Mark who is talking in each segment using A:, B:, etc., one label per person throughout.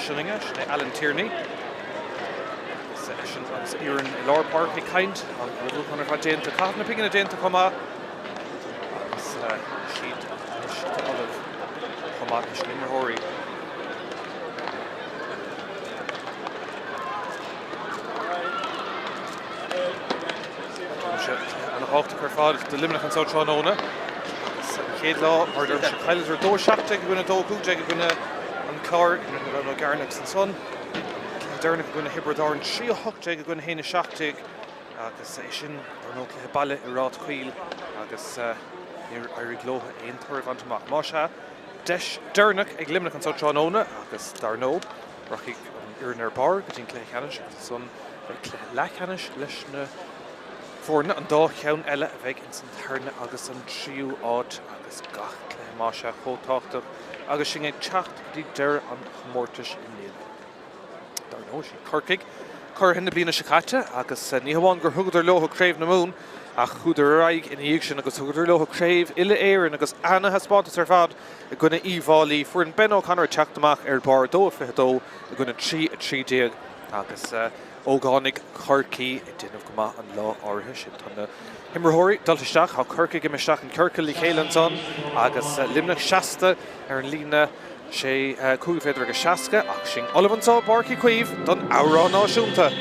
A: Sionainne, sin é Alan Tierney. Agus eisean agus a fhoireann i lár páirce ag caint, tá an ullmhúchán ar fad déanta, caitheamh na pingine déanta chomh maith agus siad anois ullamh chomh maith leis na himreoirí. Tá sé ana-thábhachtach ar fad do Luimneach anseo tráthnóna. Agus an chéad lá, mar a deirimse, chailleadar 2-17 i gcoinne 2-15 i gcoinne an Chláir i nDroichead Átha Ó gCearna agus ansan cluiche deireanach i gcoinne Thiobraid Árann 3-18 i gcoinne 1-17 agus é sin dar ndóigh cluiche baile i Ráth Caoil agus níor éirigh leo aon toradh a bhaint amach. Más ea, deis deireanach ag Luimneach anseo tráthnóna agus dar ndóigh rachaidh an fhoireann ar barr go dtí an cluiche ceannais agus ansan beidh cluiche leathcheannais leis na foirne, an dá cheann eile a bheidh ins an tarna agus an tríú áit agus gach cluiche más ea chomh tábhachtach agus sinn ag teacht go dtí deireadh an chomórtais inniu. Dar ndóigh, siad Corcaigh curaithe na bliana seo caite agus ní hamháin gur thugadar leo Craobh na Mumhan ach chuadar ar aghaidh ina dhiaidh sin agus thugadar leo Craobh Uile-Éireann agus ana-thaispeántas ar fad i gcoinne Uíbh Fhailí. Foireann Ben O'Connor ag teacht amach ar barr 2-22 i gcoinne 3-13 agus ógánaigh Chorcaí ag déanamh go maith an lá áirithe sin. Tá na himreoirí dulta isteach, tá Corcaigh imithe isteach an ciorcal le chéile ansan agus Luimneach seasta ar an líne 6, 5 mhéadar agus 60 ach sinn ullamh anso i bPáirc Uí Chaoimh don amhrán náisiúnta.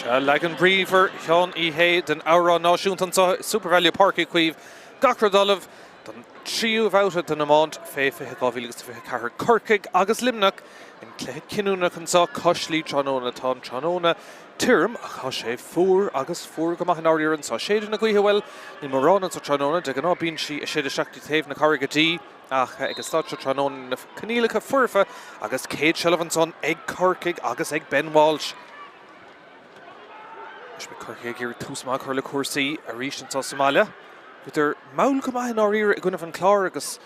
A: Sea, leagan bríomhar Sheáin Uí Shé den amhrán náisiúnta anseo i Supervalu Páirc Uí Chaoimh. Gach rud ullamh don tríú bhabhta den iomáint fé 20 2024. Corcaigh agus Luimneach in cluiche cinniúnach anseo cois Laoi tráthnóna. Tá an tráthnóna tirim ach tá sé fuar agus fuar go maith i ndáiríre anseo. Séideadh na gaoithe, bhuel, níl mórán anseo tráthnóna, de ghnáth bíonn sí ag séideadh isteach dtí taobh na Carraige Dí ach ag an staid seo tráthnóna na coinníollacha foirfe agus céad seilbh ansan ag Corcaigh agus ag Ben Walsh. Anois beidh Corcaigh ag iarraidh tús maith a chur le cúrsaí arís anseo sa mbaile. Bhíodar mall go maith i ndáiríre i gcoinnibh an Chláir agus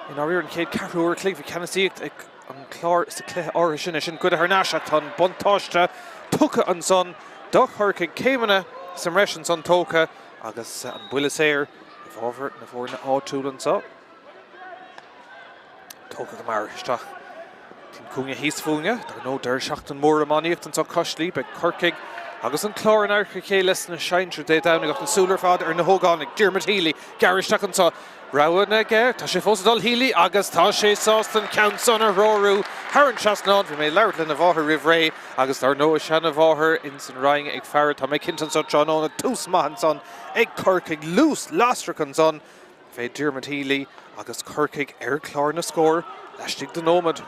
A: i ndáiríre an chéad ceathrú uair a chloig bhí ceannasaíocht ag an Chlár sa chluiche áirithe sin. É sin goidte thar n-ais ach tá an buntáiste tugtha ansan do Chorcaigh. Céimeanna sa mbreis ansan tógtha agus an buille saor i bhfabhar na bhfoirne áitiúla anseo. Tógtha go mear isteach dtí'n cúinne thíos fúinne. Dar ndóigh, deireadh seachtaine mór iománaíochta anseo cois Laoi. Beidh Corcaigh agus an Clár in adharca a chéile sna sinsir Dé Domhnaigh ach na súile ar fad ar na hógánaigh. Diarmuid Healy, gearradh isteach anseo. Roghanna aige. Tá sé fós ag dul Healy agus tá sé sásta an ceann san a threorú thar an trasnán. Bhí mé ag labhairt lena mháthair roimh ré agus dar ndóigh a seana-mháthair ins an Rinn ag faire. Tá mé cinnte anso tráthnóna. Tús maith ansan ag Corcaigh. Luas lasrach ansan fé Diarmuid Healy agus Corcaigh ar chlár na scór laistigh de nóiméad.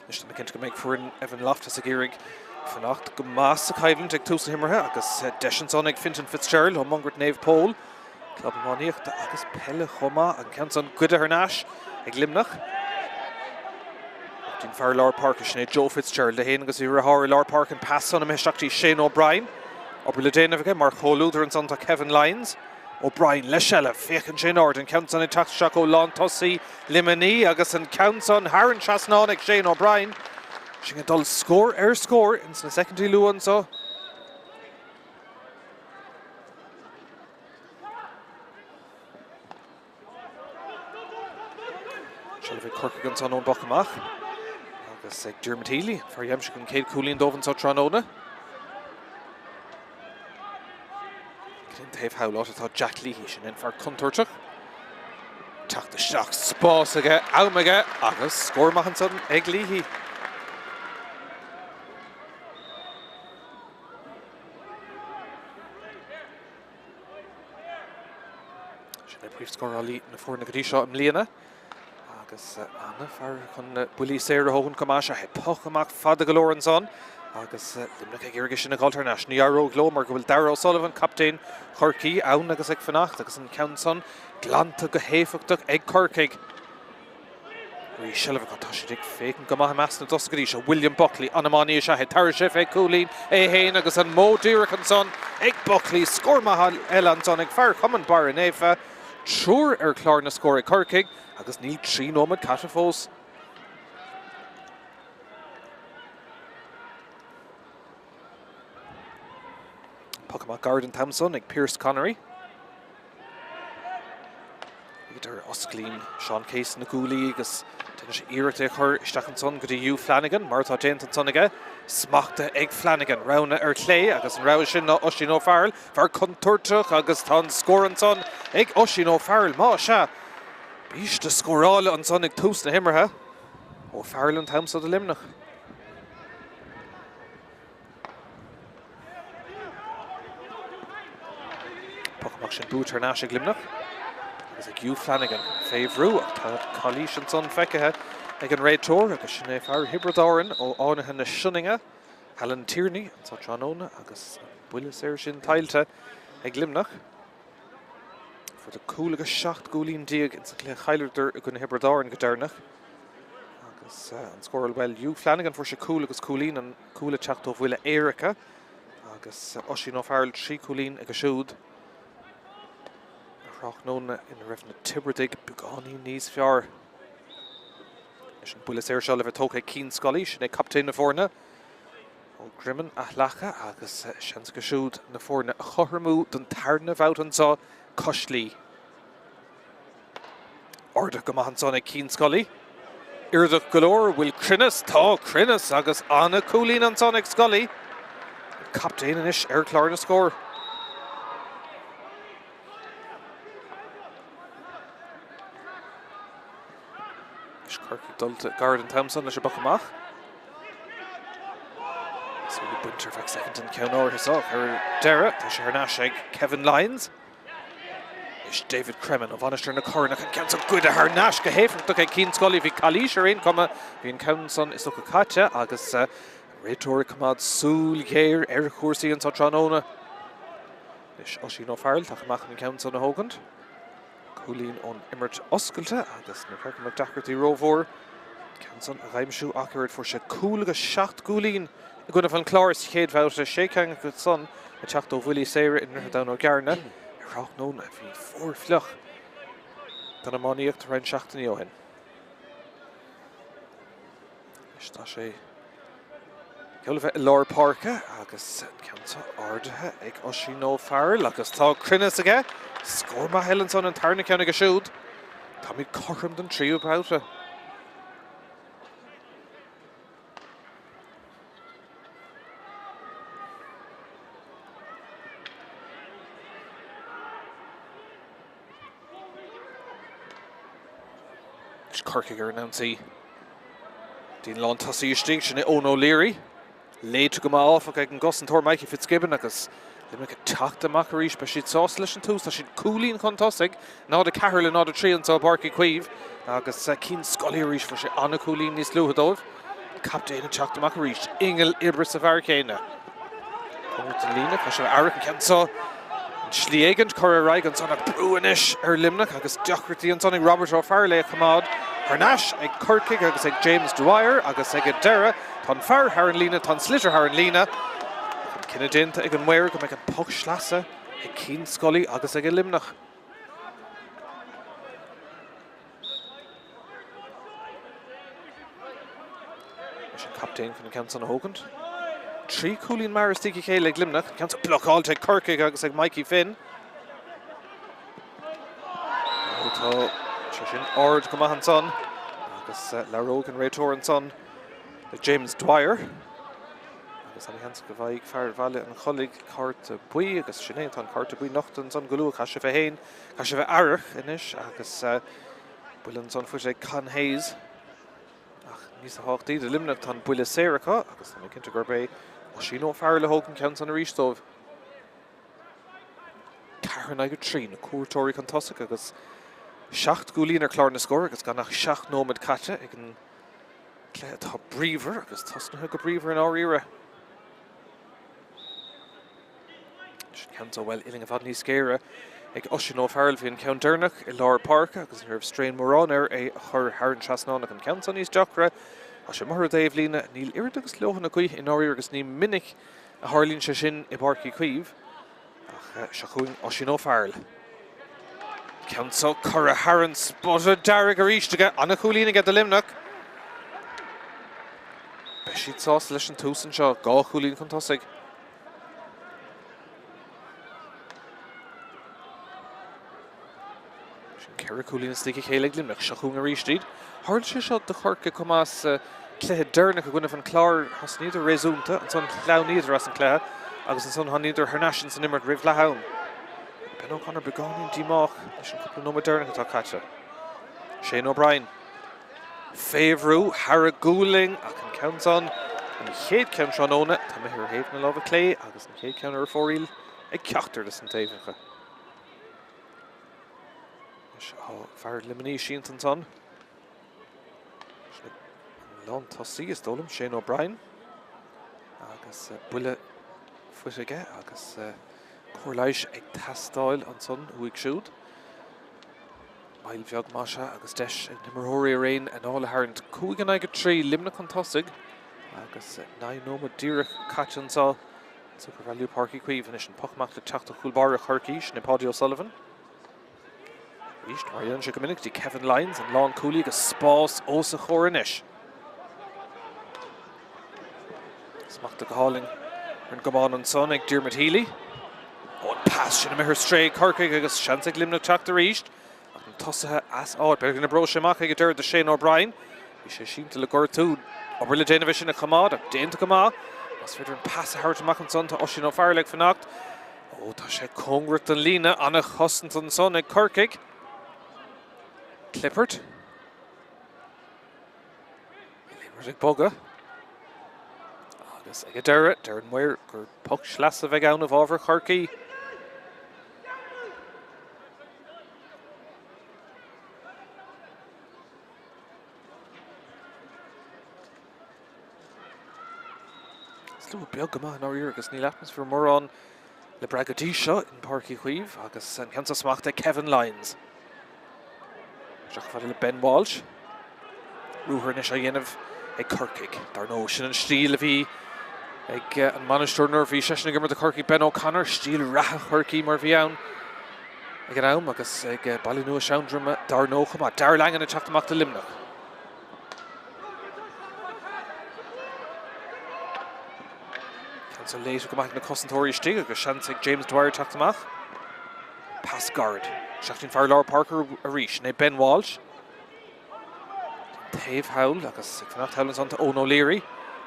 A: Anois tá mé cinnte go mbeidh foireann Evan Loftus ag iarraidh fanacht go maith sa choimhlint ag tús na himeartha agus deis ansan ag Fintan Fitzgerald ó Mungairt Naomh Pól, club iománaíochta agus peile chomh maith, an ceann san goidte thar n-ais ag Luimneach. Dtí'n fear lár páirce sin é Joe Fitzgerald é féin agus a dheartháir i lár páirce an pas san imithe isteach dtí Shane O'Brien. Obair le déanamh aige mar chomhluadar ansan tá Kevin Lyons. O'Brien le seilbh. Féachann sé in airde, an ceann san ag teacht isteach ó lántosaí Luimnigh agus an ceann san thar an trasnán ag Shane O'Brien. Sinn ag dul scór ar scór ins na soicindí luath anso. Seilbh ag Corcaigh ansan ón bpoc amach agus ag Diarmuid Healy, fear a d'aimsigh an chéad chúilín dóibh anso tráthnóna. Cén taobh thall áit atá Jack Leahy, sin an fear contúirteach. Teacht isteach, spás aige, am aige agus scór maith ansan ag Leahy. Sin é príomhscórálaí na foirne go dtí seo i mbliana. Agus an-fhear chun buillí saora a thógaint go maith sé. Poc amach fada go leor ansan agus Luimneach ag iarraidh é sin a dh'fháilt thar n-ais. Ní éireoidh leo mar go bhfuil Darragh O'Sullivan, captaen Chorcaí, ann agus ag fanacht agus an ceann san glanta go héifeachtach ag Corcaigh. Arís seilbh acu, tá siad ag féachaint go maith i measc na dtosaithe go dtí seo. William Buckley, an-iománaí is ea é, tabharfaidh sé fé chúilín é fhéin agus an modh díreach ansan ag Buckley. Scór maith eile ansan ag fear Chumann Barra Naofa. Triúr ar chlár na scór ag Corcaigh agus níl 3 nóiméad caite fós. Poc amach gairid an t-am san ag Pearse Connery. Idir osclaíonn Seán Case na guaillí agus déanann sé iarracht é a chur isteach ansan go dtí Hugh Flanagan, mar atá déanta ansan aige. Smachtaithe ag Flanagan. Roghanna ar chlé agus an rogha sin ná Oisín O'Farrell. Fear contúirteach agus tá an scór ansan ag Oisín O'Farrell. Má sea, biaiste scórála ansan ag tús na himeartha. O'Farrell an t-am so do Luimneach. Poc amach sin buaite thar n-ais ag Luimneach agus ag Hugh Flanagan fé bhrú ach tá calaois ansan feicthe ag an réiteoir agus sin é fear Thiobraid Árann ó Fhánaithe na Sionainne, Alan Tierney, anso tráthnóna agus an buille saor sin tuillte ag Luimneach. Fuair cúl agus 17 gcúilín insa chluiche chailleadar i gcoinne Thiobraid Árann go deireanach. Agus an scóráil, bhuel, Hugh Flanagan fuair sé cúl agus cúilín, an cúl ag teacht ó bhuille éirice agus Oisín O'Farrell 3 chúilín aige siúd. Ar thráthnóna ina raibh na Tiobradaigh beagáinín níos fearr. Leis an buille saor seo le bheith tógtha ag Cian Scully, sin é captaen na foirne ó Dhroim an Athleaca agus seans aige siúd na foirne a chothromú don tarna bhabhta anseo cois Laoi. Ardaithe go maith ansan ag Cian Scully. Airdeach go leor, bhfuil cruinneas? Tá cruinneas agus an-chúilín ansan ag Scully. An captaen anois ar chlár na scór. Anois Corcaigh dulta gairid an t-am san leis an bpoc amach. Súil bainte ar feadh soicind den ceann áirithe seo ach ar deireadh tá sé thar n-ais ag Kevin Lyons. Anois David Cremin ó Mhainistir na Corann ach an ceann san goidte thar n-ais go héifeachtach ag Cian Scully. Bhí calaois ar aon chuma, bhí an ceann san is dócha caite agus an réiteoir ag coimeád súil ghéar ar chúrsaí anseo tráthnóna. Anois Oisín O'Farrell tagtha amach chun an ceann san a thógaint. Cúilín ón imirt oscailte agus níor cheart go mbeadh deacrachtaí rómhór an ceann san a dh'aimsiú ach oiread. Fuair sé cúl agus 7 gcúilín i gcoinnibh an Chláir sa chéad bhabhta, sé ceann acu san ag teacht ó bhuillí saora i nDroichead Abhann Ó gCearna ar thráthnóna a bhí fuar fliuch don iománaíocht roinnt seachtainí ó shin. Anois tá sé geall le bheith i lár páirce agus an ceann seo ardaithe ag Oisín O'Farrell agus tá cruinneas aige. Scór maith eile ansan an tarna ceann aige siúd. Táimid cothrom don tríú babhta. Corcaigh ar an ionsaí. Dtí an lántosaí istigh, sin é Eoin O'Leary. Léite go maith áfach ag an gcosantóir Mikey Fitzgibbon agus Luimneach ag teacht amach arís. Beidh siad sásta leis an tús. Tá siad cúilín chun tosaigh. 0-4 le 0-3 anseo i bPáirc Uí Chaoimh agus Cian Scully arís. Fuair sé an-chúilín níos luaithe dóibh. Captaen ag teacht amach arís. Inneall oibre sa bhfear céanna. Cóngarach don líne. Tá sé aireach an ceann seo. An slí éigint curtha ar aghaidh ansan ach brú anois ar Luimneach agus deacrachtaí ansan ag Robert O'Farrell é a choimeád thar n-ais ag Corcaigh agus ag James Dwyer agus ag an deireadh tá an fear thar an líne, tá an sliotar thar an líne. An cinneadh déanta ag an maor go mbeidh an poc sleasa ag Cian Scully agus ag Luimneach. Leis an captaen chun an ceann san a thógaint. 3 chúilín mear istigh a chéile ag Luimneach. An ceann san blocáilte ag Corcaigh agus ag Mikey Finn. Ó tá sé sin ard go maith ansan agus labhróidh an réiteoir ansan le James Dwyer. Agus ana-sheans go bhfaighidh fear Bhaile an Chollaigh cárta buí agus sin é, tá an cárta buí nochta ansan go luath. Caithfidh sé bheith féin, caithfidh sé bheith aireach anois agus buille ansan faighte ag Con Hayes. Ach níos tábhachtaí do Luimneach tá an buille saor acu agus tá mé cinnte gurb é Oisín Ó Fearghail a thóg an ceann san arís dóibh. 4 in aghaidh 3, na cuairteoirí chun tosaigh agus 7 gcúilín ar chlár na scór agus gan ach 7 nóiméad caite ag an Cluiche atá bríomhar agus tosnaithe go bríomhar i ndáiríre. Sin ceann seo, bhuel, uillinn i bhfad níos géire ag Oisín Ó Fearghail. Bhí an ceann deireanach i lár páirce agus ní raibh straidhn mórán air é a chur thar an trasnán ach an ceann seo níos deacra. Tá sé amuigh ar an dtaobhlíne. Níl oiread agus leoithne gaoithe i ndáiríre agus ní minic a tharlaíonn sé sin i bPáirc Uí Chaoimh. Ach seo chugainn Oisín Ó Fearghail. Ceann seo curtha thar an spota dearg arís aige. Ana-chúilín aige do Luimneach. Beidh siad sásta leis an tús anseo. 2 chúilín chun tosaigh. Sin 4 cúilín istigh a chéile ag Luimneach. Seo chugainn arís iad. Tharla sé seo do Chorcaigh chomh maith sa chluiche deireanach i gcoinnibh an Chláir. Thosnaíodar réasúnta, ansan shleamhnaíodar as an chluiche agus ansan tháiníodar thar n-ais ins an imirt roimh leath am. Ben O'Connor beagáinín díomách leis an cúpla nóiméad deireanach atá caite. Shane O'Brien fé bhrú thar a gualainn ach an ceann san, an chéad cheann tráthnóna, tá imithe ar thaobh na láimhe clé agus an chéad cheann ar fóraoil ag ceachtar de na taobhacha. Anois tá fear Luimnigh sínte ansan. Sin an lántosaí is dóigh liom, Shane O'Brien. Agus buille faighte aige agus cóir leighis ag teastáil ansan uaidh siúd. Moill bheag más ea agus deis ag na himreoirí araon anáil a tharraingt. 5 in aghaidh 3, Luimneach chun tosaigh agus 9 nóiméad díreach caite anseo. Supervalu Páirc Uí Chaoimh anois an poc amach le teacht ó chúl báire Chorcaí, sin é Páidí O'Sullivan. Arís, mar a dhéanann sé go minic, go dtí Kevin Lyons, an lánchúlaí agus spás os a chomhair anois. Smachta go hálainn ar an gcamán ansan ag Diarmuid Healy. Ó, an pas sin imithe ar strae ag Corcaigh agus seans ag Luimneach teacht arís. Ach na tosaithe as áit. B'fhéidir go n-oibreoidh sé amach ag an deireadh do Shane O'Brien. Bhí sé sínte le gortú. Obair le déanamh é sin a choimeád ach déanta go maith. Más féidir an pas a thabhairt amach ansan tá Oisín Ó Fearghail ag fanacht. Ó, tá sé cóngarach don líne. An-chosaint ansan ag Corcaigh. Clippert. Níl aon rud ag bogadh. Agus ag an deireadh, deir an maor gur poc sleasa a bheidh ann i bhfabhar Chorcaí. Slua beag go maith i ndáiríre agus níl atmaisféar mórán le brath go dtí seo in Páirc Uí Chaoimh agus an ceann seo smachtaithe ag Kevin Lyons. Isteach chomh fada le Ben Walsh. Ruathar anois á dhéanamh ag Corcaigh. Dar ndóigh, sin an stíl a bhí ag an mbainisteoir nuair a bhí seisean ag imirt do Chorcaigh, Ben O'Connor, stíl reatha Chorcaí mar a bhí ann ag an am agus ag Baile Nua Seandroma dar ndóigh chomh maith. Darragh Langan ag teacht amach do Luimneach. Ceann seo léite go maith ag na cosantóirí istigh agus seans ag James Dwyer teacht amach. Pas gairid. Isteach dtí'n fear lár páirce arís, sin é Ben Walsh. An taobh thall agus ag fanacht thall ansan tá Eoin O'Leary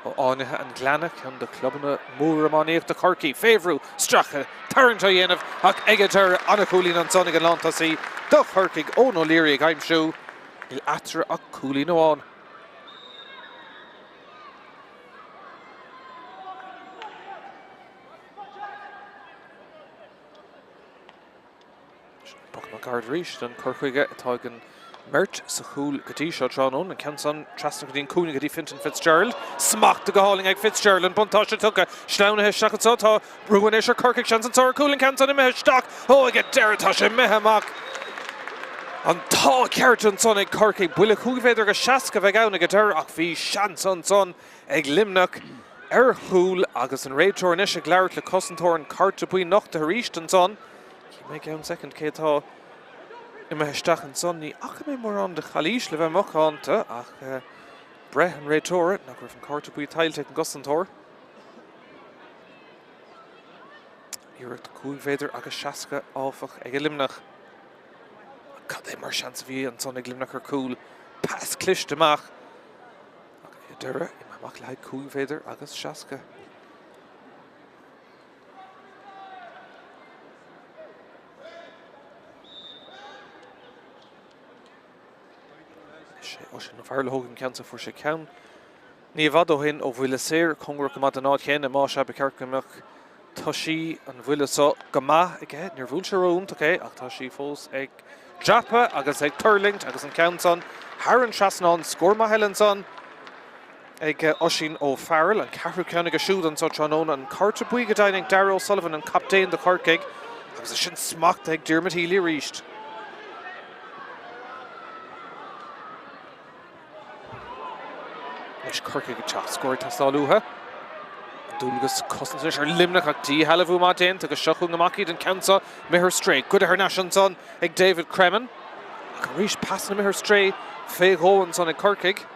A: ó Fhánaithe an Ghleanna, ceann de chlubanna móra iománaíochta Chorcaí. Fé bhrú, stracadh, tarraingt á dhéanamh ach ag an deireadh an-chúilín ansan ag an lántosaí do Chorcaigh, Eoin O'Leary ag aimsiú. Níl eatarthu ach cúilín amháin. Poc amach ard arís don cur chuige atá ag an mbeirt sa chúl go dtí seo tráthnóna. An ceann san trasna go dtí an cúinne go dtí Fintan Fitzgerald. Smachta go hálainn ag Fitzgerald an buntáiste tugtha. Sleamhnaithe isteach anseo tá brú anois ar Corcaigh. Seans anseo ar chúl an ceann san imithe isteach. Ó ag an deireadh tá sé imithe amach. An t-ádh ceart ansan ag Corcaigh. Buille 5 mhéadar agus 60 a bheidh ann ag an deireadh ach bhí seans ansan ag Luimneach ar chúl agus an réiteoir anois ag labhairt le cosantóir an cárta buí nochtaithe arís ansan. Cífidh mé i gceann soicind cé atá imithe isteach ansan. Ní fhaca mé mórán de chalaois le bheith macánta ach breith an réiteora ná go raibh an cárta buí tuillte ag an gcosantóir. Iarracht 5 mhéadar agus 60 áfach ag Luimneach. Cad é mar seans a bhí ansan ag Luimneach ar cúl. Pas cliste amach. Ach ag an deireadh, imithe amach le haghaidh 5 mhéadar agus 60. Is é Oisín Ó Fearghail a thóg an ceann so, fuair sé ceann ní i bhfad ó shin ó bhuille saor, cóngarach go maith don áit chéanna. Más ea, ba cheart go mbeadh toisí an bhuille so go maith aige. Níor bhuail sé ró-iontach é ach tá sí fós ag dreapadh agus ag tuirlingt agus an ceann san thar an trasnán. Scór maith eile ansan ag Oisín Ó Fearghail, an ceathrú ceann aige siúd anso tráthnóna. An cárta buí go deimhin ag Darragh O'Sullivan, an captaen do Chorcaigh, agus é sin smachtaithe ag Diarmuid Healy arís. Anois Corcaigh ag teacht, scór ag teastáil uathu. Dualgas cosanta anois ar Luimneach ach díshealbhú maith déanta agus seo chugainn amach iad an ceann seo imithe ar strae. Goidte thar n-ais ansan ag David Cremin. Ach arís pasanna imithe ar strae fé dhó ansan ag Corcaigh.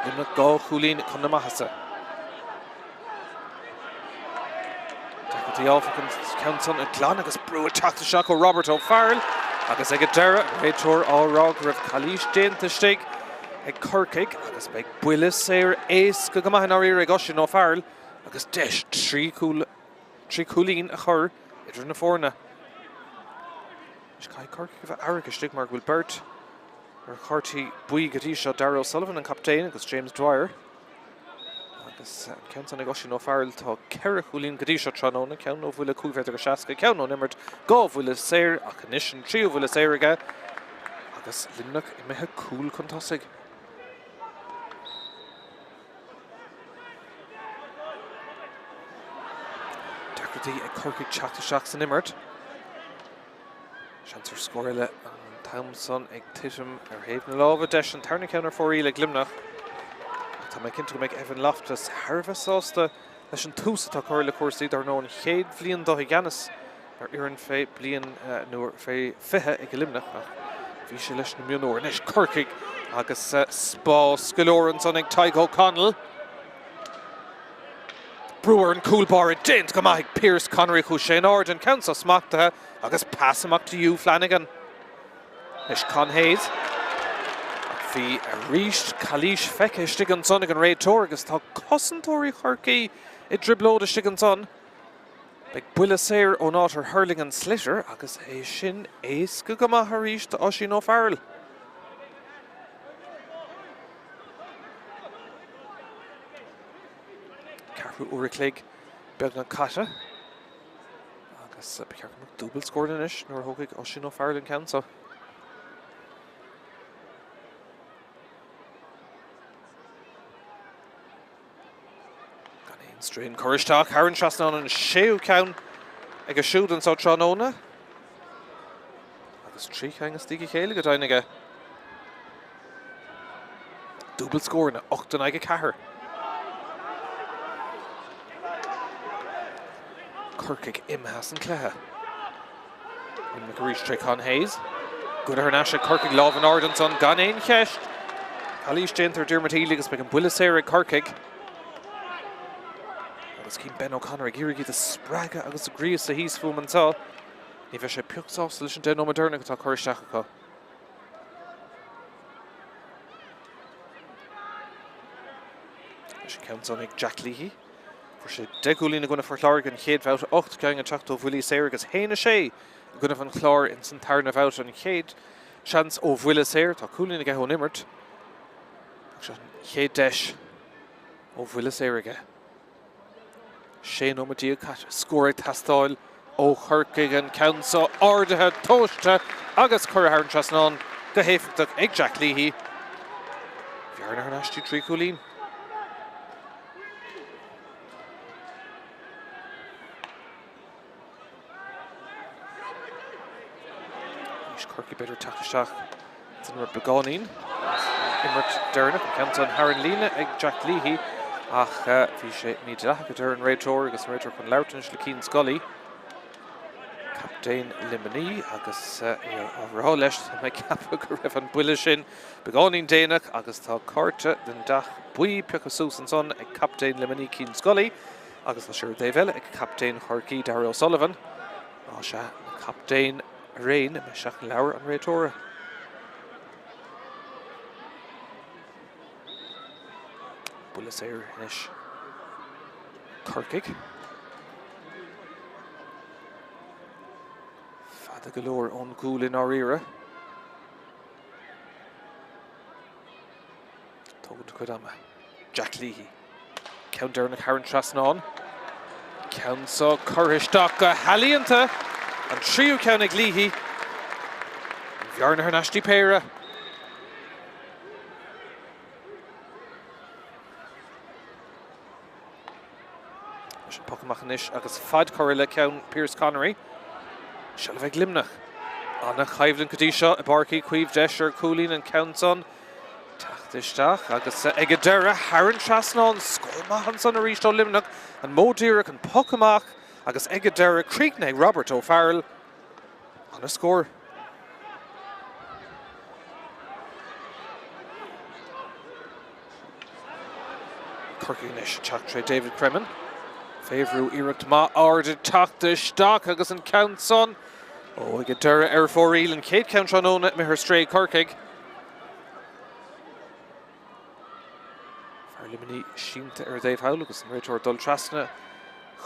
A: Luimneach 2 chúilín chun na maitheasa. Deacrachtaí áfach an ceann san a ghlanadh agus brú ag teacht isteach ó Robert Ó Fearghail agus ag an deireadh an réiteoir á rá go raibh calaois déanta istigh ag Corcaigh agus beidh buille saor éasca go maith i ndáiríre ag Oisín Ó Fearghail agus deis 3 chúl 3 chúilín a chur idir na foirne. Anois caithfidh Corcaigh a bheith aireach istigh mar go bhfuil beirt ar chártaí buí go dtí seo, Darragh O'Sullivan an captaen agus James Dwyer. Agus an ceann san ag Oisín Ó Fearghail, tá 4 chúilín go dtí seo tráthnóna, ceann ó bhuille 5 mhéadar go 60, ceann ón imirt, 2 bhuille saor ach anois an tríú bhuille saor aige agus Luimneach imithe cúl chun tosaigh. Deacrachtaí ag Corcaigh teacht isteach san imirt. Seans ar scór eile an t-am san ag titim ar thaobh na láimhe. Deis an tarna ceann ar fóraoil ag Luimneach. Ach tá mé cinnte go mbeidh Evan Loftus thar a bheith sásta leis an tús atá curtha le cúrsaí. Dar ndóigh an chéad bhliain dó i gceannas ar fhoireann fé bliain nó fé 20 ag Luimneach ach bhí sé leis na mionúir. Anois Corcaigh agus spás go leor ansan ag Tadhg O'Connell. Brú ar an gcúl báire déanta go maith ag Pearse Connery. Chuaigh sé in airde, an ceann so smachtaithe agus pas amach do Hugh Flanagan. Anois Con Hayes. Ach bhí arís calaois feicthe istigh ansan ag an réiteoir agus tá cosantóirí Chorcaí i dtrioblóid istigh ansan. Beidh buille saor ón áit ar thuirling an sliotar agus é sin éasca go maith arís d'Oisín O'Farrell. Ceathrú uair a chloig beagnach caite agus ba cheart go mbeadh dúbailt scóranna anois nuair a thógfaidh Oisín O'Farrell an ceann seo. Gan aon strain curtha isteach thar an trasnán an séú ceann aige siúd anso tráthnóna. Agus 3 cheann as a chéile go deimhin aige. Dúbailt scóranna, 8 in aghaidh 4. Corcaigh imithe as an cluiche. Luimneach arís tré Con Hayes. Goidte thar n-ais ag Corcaigh, lámh in airde ansan gan aon cheist. Calaois déanta ar Diarmuid Healy agus beidh an buille saor ag Corcaigh. Agus cím Ben O'Connor ag iarraidh iad a spreagadh agus a ghríosadh thíos fúm anseo. Ní bheidh sé pioc sásta leis an 10 nóiméad deireanach atá curtha isteach acu. Leis an ceann san ag Jack Leahy. Fuair sé 10 gcúilín i gcoinne Phort Láirge an chéad bhabhta, 8 gceann ag teacht ó bhuillí saora agus 1-6 i gcoinne an Chláir ins an tarna bhabhta. An chéad seans ó bhuille saor, tá cúilín aige ón imirt. Ach seo an chéad deis ó bhuille saor aige. 16 nóiméad caite. Scór ag teastáil ó Chorcaigh, an ceann seo ardaithe, tomhaiste agus curtha thar an trasnán go héifeachtach ag Jack Leahy. Bearna thar n-ais 3 chúilín. Anois Corcaigh b'fhéidir teacht isteach san imirt beagáinín. Imirt deireanach an ceann san thar an líne ag Jack Leahy ach bhí sé mídhleathach a deir an réiteoir agus an réiteoir chun labhairt anois le Cian Scully, captaen Luimnigh agus é á rá leis tá mé ag ceapadh go raibh an buille sin beagáinín déanach agus tá cárta den dath buí pioctha suas ansan ag captaen Luimnigh Cian Scully. Agus tá sé ar an dtaobh eile ag captaen Chorcaí, Darragh O'Sullivan. Á sea, na captaein araon imithe isteach i leabhar an réiteora. Buille saor anois Corcaigh. Fada go leor ón gcúl i ndáiríre. Tógaint a chuid ama. Jack Leahy. Ceann deireanach thar an trasnán. Ceann so curtha isteach go healaíonta. An tríú ceann ag Leahy. An bhearna thar n-ais dtí péire. Leis an poc amach anois agus fad curtha le ceann Pearse Connery. Seilbh ag Luimneach. Ana-choimhlint go dtí seo i bPáirc Uí Chaoimh deis ar chúilín an ceann san. Teacht isteach agus ag an deireadh thar an trasnán. Scór maith ansan arís ó Luimneach. An modh díreach, an poc amach agus ag an deireadh críochnaithe ag Robert O'Farrell. Ana-scór. Corcaigh anois ag teacht tré David Cremin. Fé bhrú iarracht maith ard ag teacht isteach agus an ceann san ó ag an deireadh ar fóraoil an chéad cheann tráthnóna imithe ar strae ag Corcaigh. Fear Luimnigh sínte ar an dtaobh thall agus an réiteoir ag dul trasna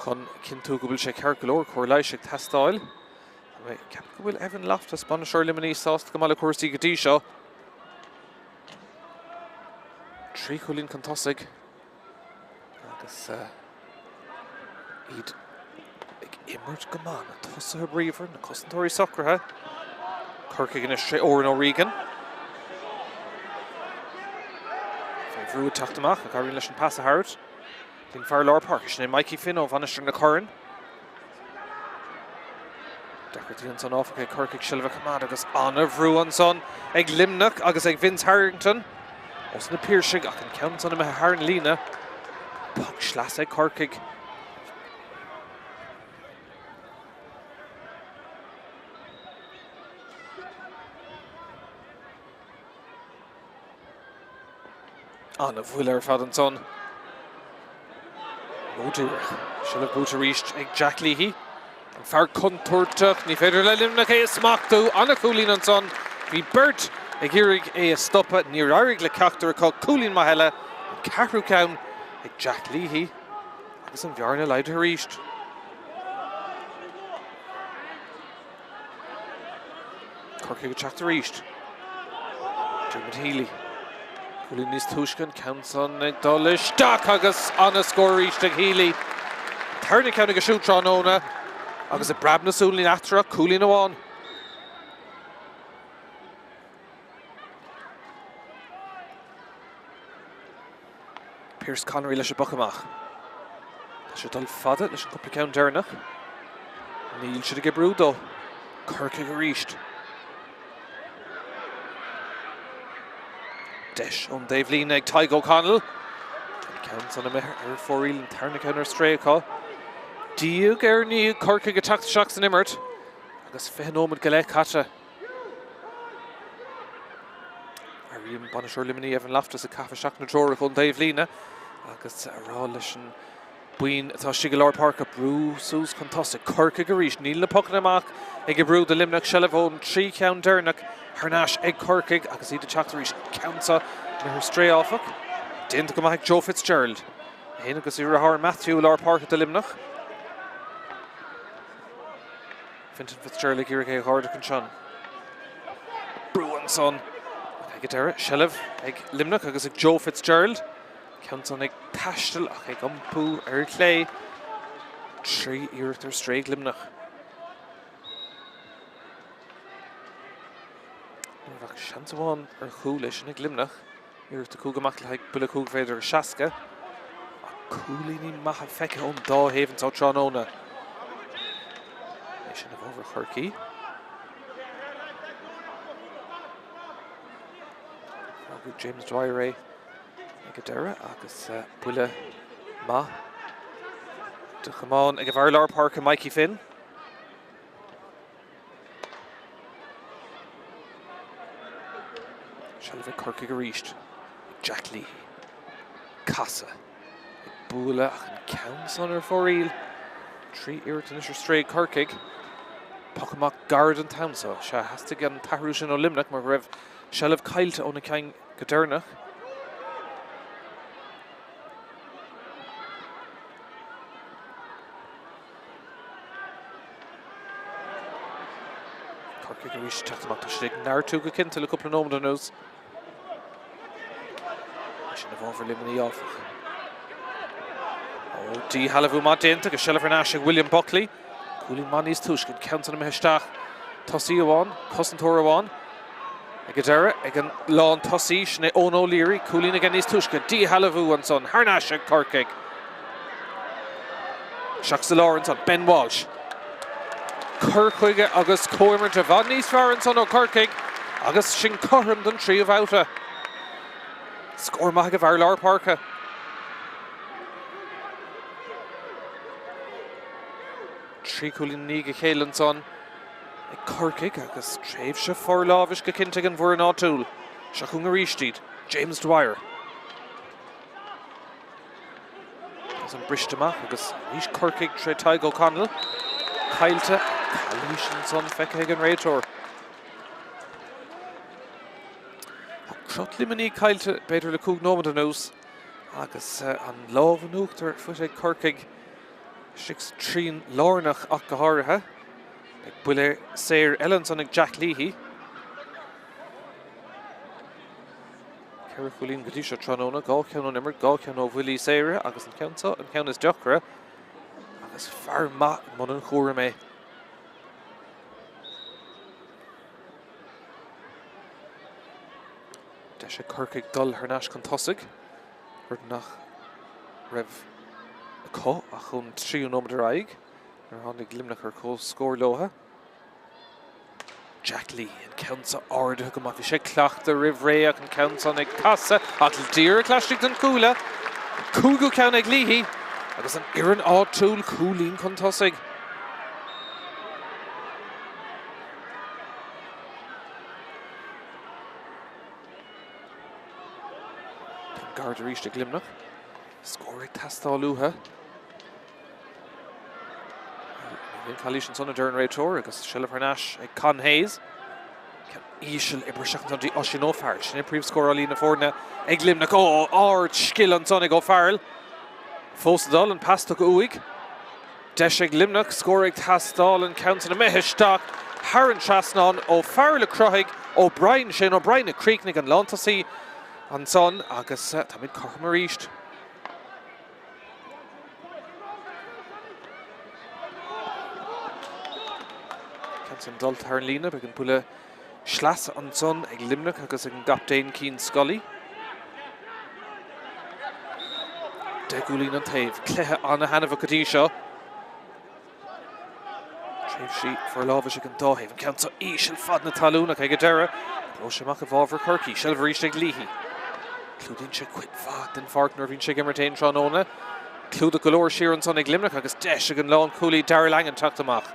A: chun cinntiú go bhfuil sé ceart go leor. Cóir leighis ag teastáil. Tá mé ag ceapadh go bhfuil Evan Loftus, bainisteoir Luimnigh, sásta go maith le cúrsaí go dtí seo. 3 chúilín chun tosaigh agus iad ag imirt go maith. Na tosaithe bríomhar, na cosantóirí socraithe. Corcaigh anois tré Odhrán O'Regan. Fé bhrú ag teacht amach ach éiríonn leis an pas a thabhairt. Don fear lár páirce, sin é Mikey Finn ó Mhainistir na Corann. Deacrachtaí ansan áfach ag Corcaigh seilbh a choimeád agus an-bhrú ansan ag Luimneach agus ag Vince Harrington ós na Piarsaigh ach an ceann san imithe thar an líne. Poc sleasa ag Corcaigh. An-bhuille ar fad ansan. Ródhíreach. Seilbh buaite arís ag Jack Leahy. An fear contúirteach, ní féidir le Luimneach é a smachtú. An-chúilín ansan. Bhí beirt ag iarraidh é a stopadh. Níor éirigh le ceachtar acu. Cúilín maith eile. An ceathrú ceann ag Jack Leahy. Agus an bhearna laghdaithe arís. Corcaigh ag teacht arís. Dermot Healy. Cúilín níos túisce an ceann san ag dul isteach agus an-scór arís ag Healy. Tarna ceann aige siúd tráthnóna agus ag preab na súl níl eatarthu ach cúilín amháin. Pearse Connery leis an bpoc amach. Tá sé ag dul fada leis an gcúpla ceann deireanach. Níl siad ag oibriú dó. Corcaigh arís. Deis ón dtaobhlíne ag Tadhg O'Connell. An ceann san imithe ar fóraoil an tarna ceann ar strae acu. Diaidh ar ndiaidh Corcaigh ag teacht isteach san imirt agus 20 nóiméad go leith caite. Airím bainisteoir Luimnigh Evan Loftus ag caitheamh isteach na treorach ón dtaobhlíne agus a rá leis an buíon atá istigh i lár páirce brú suas chun tosaigh. Corcaigh arís, níl na pocanna amach ag oibriú do Luimneach, seilbh ón 3 cheann deireanach thar n-ais ag Corcaigh agus iad ag teacht arís. Ceann seo imithe ar strae áfach. Déanta go maith ag Joe Fitzgerald. É féin agus a dheartháir Matthew i lár páirce do Luimneach. Fintan Fitzgerald ag iarraidh é a dh'ardú ansin. Brú ansan ag an deireadh. Seilbh ag Luimneach agus ag Joe Fitzgerald. Ceann san ag taisteal ach ag iompú ar chlé. 3 iarracht ar strae ag Luimneach. Ní raibh ach seans amháin ar chúl é sin ag Luimneach. Iarracht 5 amach le haghaidh buille 5 mhéadar agus 60. Ach cúilíní maithe feicthe ón dá thaobh anseo tráthnóna. É sin i bhfabhar Chorcaí. Fágadh James Dwyer é ag an deireadh agus buille maith de chamán ag an bhfear lár páirce Mikey Finn. Seilbh ag Corcaigh arís. Jack Leahy. Casadh. Ag bualadh ach an ceann san ar fóraoil. 3 iarracht anois ar strae ag Corcaigh. Poc amach gairid an t-am so. Sea, theastaigh an t-athrú sin ó Luimneach mar go raibh seilbh caillte ó na cinn go deireanach. Corcaigh arís ag teacht amach. Tá siad ag neartú go cinnte le cúpla nóiméad anuas. Sin i bhfabhar Luimnigh, áfach. Ó, díshealbhú maith déanta agus seilbh thar n-ais ag William Buckley. Cúilín maith níos túisce, an ceann san imithe isteach. Tosaí amháin, cosantóir amháin. Ag an deireadh, ag an lán tosaí, sin é Eoin O'Leary. Cúilín aige níos túisce. Díshealbhú ansan, thar n-ais ag Corcaigh. Isteach sa lár ansan, Ben Walsh. Cur chuige agus comhimirt i bhfad níos fearr ansan ó Chorcaigh agus sin cothrom don tríú bhabhta. Scór maith ag an bhfear lár páirce. Trí chúilín i ndiaidh a chéile ansan ag Corcaigh agus tréimhse forlámhais go cinnte ag an bhfoireann áitiúil. Seo chugainn arís iad, James Dwyer. Agus an briste amach agus arís Corcaigh tré Tadhg O'Connell. Caillte. Calaois ansan feicthe ag an réiteoir. Tá crot Luimnigh caillte b'fhéidir le 5 nóiméad anuas agus an lámh in uachtar faighte ag Corcaigh istigh sa trian lárnach ach go háirithe. Beidh buille saor eile ansan ag Jack Leahy. Ceithre chúilín go dtí seo tráthnóna, dhá cheann ón imirt, dhá cheann ó bhuillí saora agus an ceann seo an ceann is deacra agus fear maith i mbun an chúraim é. Deis ag Corcaigh dul thar n-ais chun tosaigh, rud nach raibh acu ach ón tríú nóiméad ar aghaidh nuair a tháinig Luimneach ar comhscór leo. Jack Leahy, an ceann seo ardaithe go maith. Bhí sé ag cleachtadh roimh ré ach an ceann san ag casadh ach díreach laistigh den chuaille. An cúigiú ceann ag Leahy agus an fhoireann áitiúil cúilín chun tosaigh. Tá an gard arís ag Luimneach. Scór ag teastáil uathu. Níl aon chalaois ansan a deir an réiteoir agus seilbh thar n-ais ag Con Hayes. Ceann íseal oibrithe isteach ansan dtí Oisín O'Farrell. Sin é príomhscórálaí na foirne ag Luimneach. Ó, ard scil ansan ag O'Farrell. Fós ag dul, an pas tugtha uaidh. Deis ag Luimneach, scór ag teastáil, an ceann san imithe isteach thar an trasnán. O'Farrell a chruthaigh, O'Brien, Shane O'Brien a chríochnaigh an lántosaí ansan agus táimid cothrom arís. Ceann san dulta thar an líne, beidh an buille sleasa ansan ag Luimneach agus ag an gcaptaen Cian Scully. 10 gcúilín an taobh. Cluiche an-thaitneamhach go dtí seo. Tréimhsí forlámhais ag an dá thaobh. An ceann seo íseal fad na talún ach ag an deireadh, oibreoidh sé amach i bhfabhar Chorcaí. Seilbh arís ag Leahy. Clúdaíonn sé cuid mhaith den pháirc nuair a bhíonn sé ag imirt aon tráthnóna. Clúdach go leor siar ansan ag Luimneach agus deis ag an lánchúlaí Darragh Langan teacht amach.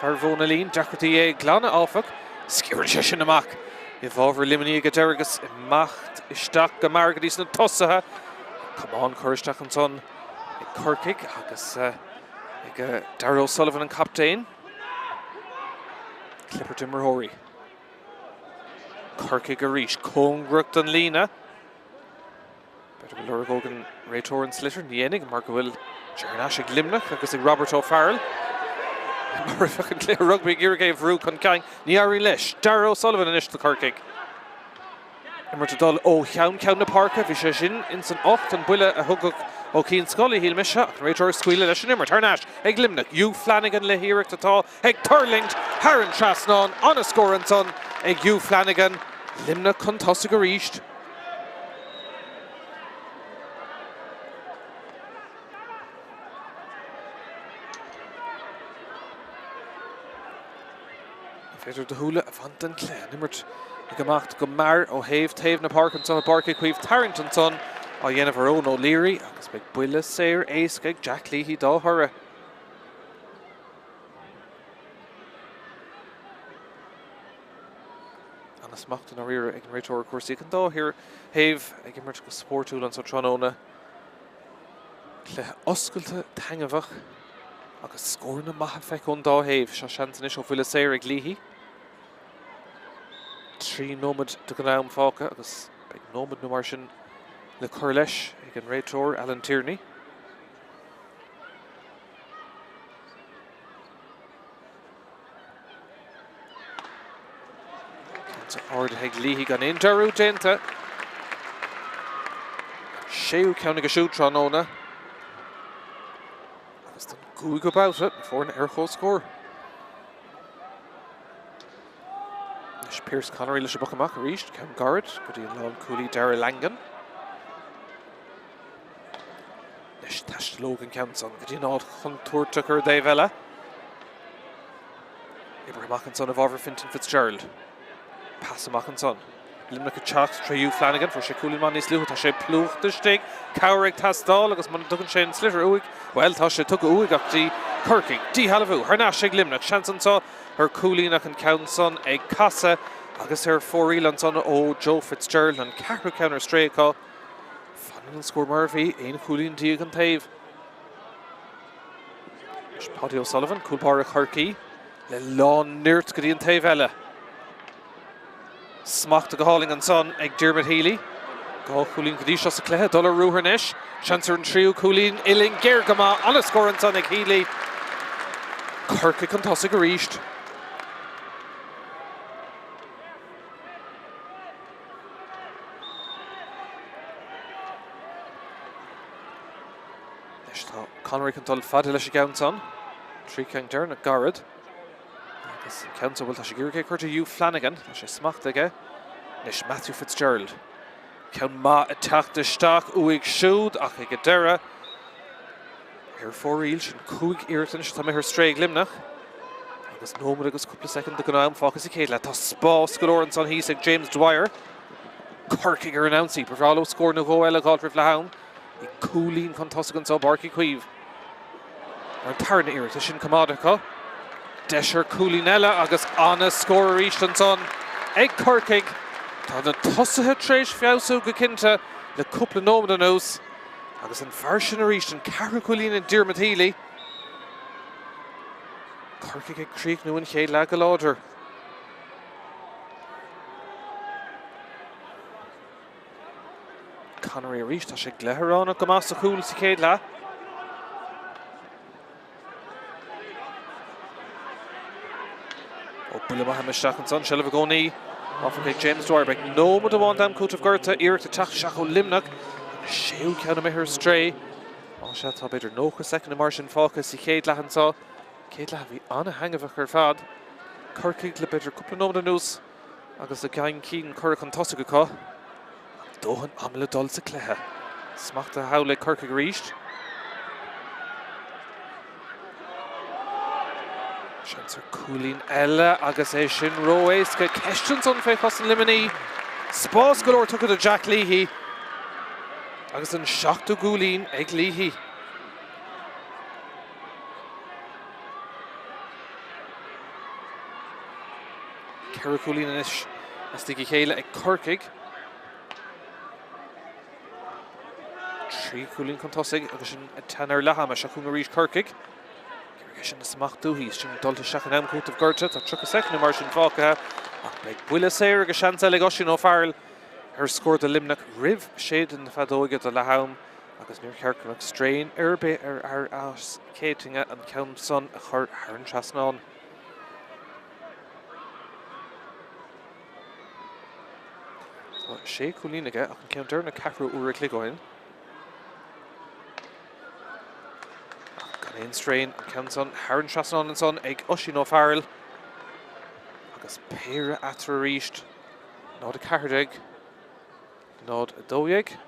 A: Fear Mhóin na Líon, deacrachtaí é a ghlanadh áfach. Sciorrann sé sin amach i bhfabhar Luimnigh ag an deireadh agus imeacht isteach go mear go dtí sna tosaithe. Camán curtha isteach ansan ag Corcaigh agus ag Darragh O'Sullivan an captaen. Clibirt imreoirí. Corcaigh arís, cóngarach don líne. B'fhéidir go lorgódh an réiteoir an sliotar, ní dhéanfaidh mar go bhfuil sé thar n-ais ag Luimneach agus ag Robert O'Farrell. Mar a bheadh an cluiche rugbaí ag iarraidh é a bhrú chun cinn, ní éiríonn leis. Darragh O'Sullivan anois do Chorcaigh. Imirt ag dul ó cheann ceann na páirce, bhí sé sin ins an ucht, an buille a thugadh ó Cian Scully, shíl mise, ach an réiteoir ag scaoileadh leis an imirt. Thar n-ais ag Luimneach, Hugh Flanagan le hiarracht atá ag tuirlingt thar an trasnán. An-scór ansan ag Hugh Flanagan. Luimneach chun tosaigh arís. Ní féidir do shúile a bhaint den chluiche. An imirt ag imeacht go mear ó thaobh taobh na páirce anseo i bPáirc Uí Chaoimh. Tarraingt ansan á dhéanamh ar Eoin O'Leary agus beidh buille saor éasca ag Jack Leahy dá thoradh. An-smacht i ndáiríre ag an réiteoir ar chúrsaí ach an dá thaobh ag imirt go spórtúil anseo tráthnóna. Cluiche oscailte taitneamhach agus scóranna maithe feicthe ón dá thaobh. Seo seans anois ó bhuille saor ag Leahy. 3 nóiméad den am fágtha agus beidh nóiméad nó mar sin le cur leis ag an réiteoir Alan Tierney. Ardaithe ag Leahy gan aon dearúd déanta. Séú ceann aige siúd tráthnóna. Agus don gcúigiú babhta, na foirne ar comhscór. Anois Pearse Connery leis an bpoc amach arís, ceann gairid go dtí an lánchúlaí Darragh Langan. Anois taistealóidh an ceann san go dtí an áit chontúirteach ar an dtaobh eile. Oibrithe amach ansan i bhfabhar Fintan Fitzgerald. Pas amach ansan. Luimneach ag teacht tré Hugh Flanagan. Fuair sé cúilín maith níos luaithe. Tá sé plúchta istigh. Cabhair ag teastáil agus muna dtugann sé an sliotar uaidh, bhuel, tá sé tugtha uaidh ach dtí Corcaigh. Díshealbhú thar n-ais ag Luimneach. Seans anso ar chúilín ach an ceann san ag casadh agus ar fóraoil ansan ó Joe Fitzgerald, an ceathrú ceann ar strae acu. Fanann an scór mar a bhí, 11 chúilín an taobh. Anois Paudie O'Sullivan, cúl báire Chorcaí, le lán nirt go dtí an taobh eile. Smachta go hálainn ansan ag Diarmuid Healy. Dhá chúilín go dtí seo sa chluiche, dul ar ruathar anois. Seans ar an tríú cúilín, uillinn géar go maith, an-scór ansan ag Healy. Corcaigh chun tosaigh arís. Anois tá Connery chun dul fada leis an gceann san. Trí cheann deireanach gairid. Agus an ceann san, bhuel, tá sé ag iarraidh é a chur do Hugh Flanagan. Tá sé smachtaithe aige. Anois Matthew Fitzgerald. Ceann maith ag teacht isteach uaidh siúd ach ag an deireadh ar fóraoil. Sin cúig iarracht anois atá imithe ar strae ag Luimneach. Agus nóiméad agus cúpla soicind den am fágtha sa chéad leath. Tá spás go leor ansan thíos ag James Dwyer. Corcaigh ar an ionsaí. Ba bhreá leo scór nó dhó eile a dh'fháilt roimh leath am. Bhí cúilín chun tosaigh anso i bPáirc Uí Chaoimh. Ar an tarna iarracht, é sin coimeádta acu. Deis ar cúilín eile agus ana-scór arís ansan ag Corcaigh. Tá na tosaithe tar éis feabhsú go cinnte le cúpla nóiméad anuas agus an fear sin arís, an ceathrú cúilín ag Diarmuid Healy. Corcaigh ag críochnú an chéad leath go láidir. Connery arís, tá sé gleithearánach go maith sa chúl sa chéad leath. Ó buille maith isteach ansan, seilbh i gcónaí. Áfach ag James Dwyer, beidh nóiméad amháin d'am cúitimh gorta, iarracht ag teacht isteach ó Luimneach. An séú ceann imithe ar strae. Más ea, tá b'fhéidir 90 soicind mar sin fágtha sa chéad leath anseo. Céad leath a bhí an-thaitneamhach ar fad. Corcaigh le b'fhéidir cúpla nóiméad anuas. Agus a gceann cinn curtha chun tosaigh acu, dóthain ama le dul sa chluiche. Smachtaithe thall ag Corcaigh arís. Seans ar cúilín eile agus é sin ró-éasca. Ceist ansan fé chosaint Luimnigh. Spás go leor tugtha do Jack Leahy. Agus an seachtú gcúilín ag Leahy. Ceithre chúilín anois as tigh a chéile ag Corcaigh. Trí chúilín chun tosaigh agus sin ag teannadh ar leath ama. Seo chugainn arís Corcaigh. Iarraidh sin a smachtú thíos. Sin dulta isteach in am cúitimh gorta. Tá 30 soicind mar sin fágtha ach beidh buille saor agus seans eile ag Oisín O'Farrell ar scór do Luimneach roimh séideadh na feadóige do leath am agus níor cheart go mbeadh straidhn ar bith ar fhear as Céitinne an ceann san a chur thar an trasnán. Tá sé chúilín aige ach an ceann deireanach ceathrú uair a chloig ó shin. Ach gan aon straidhn, an ceann san thar an trasnán ansan ag Oisín O'Farrell. Agus péire eatarthu arís. 0-14. 0, 12.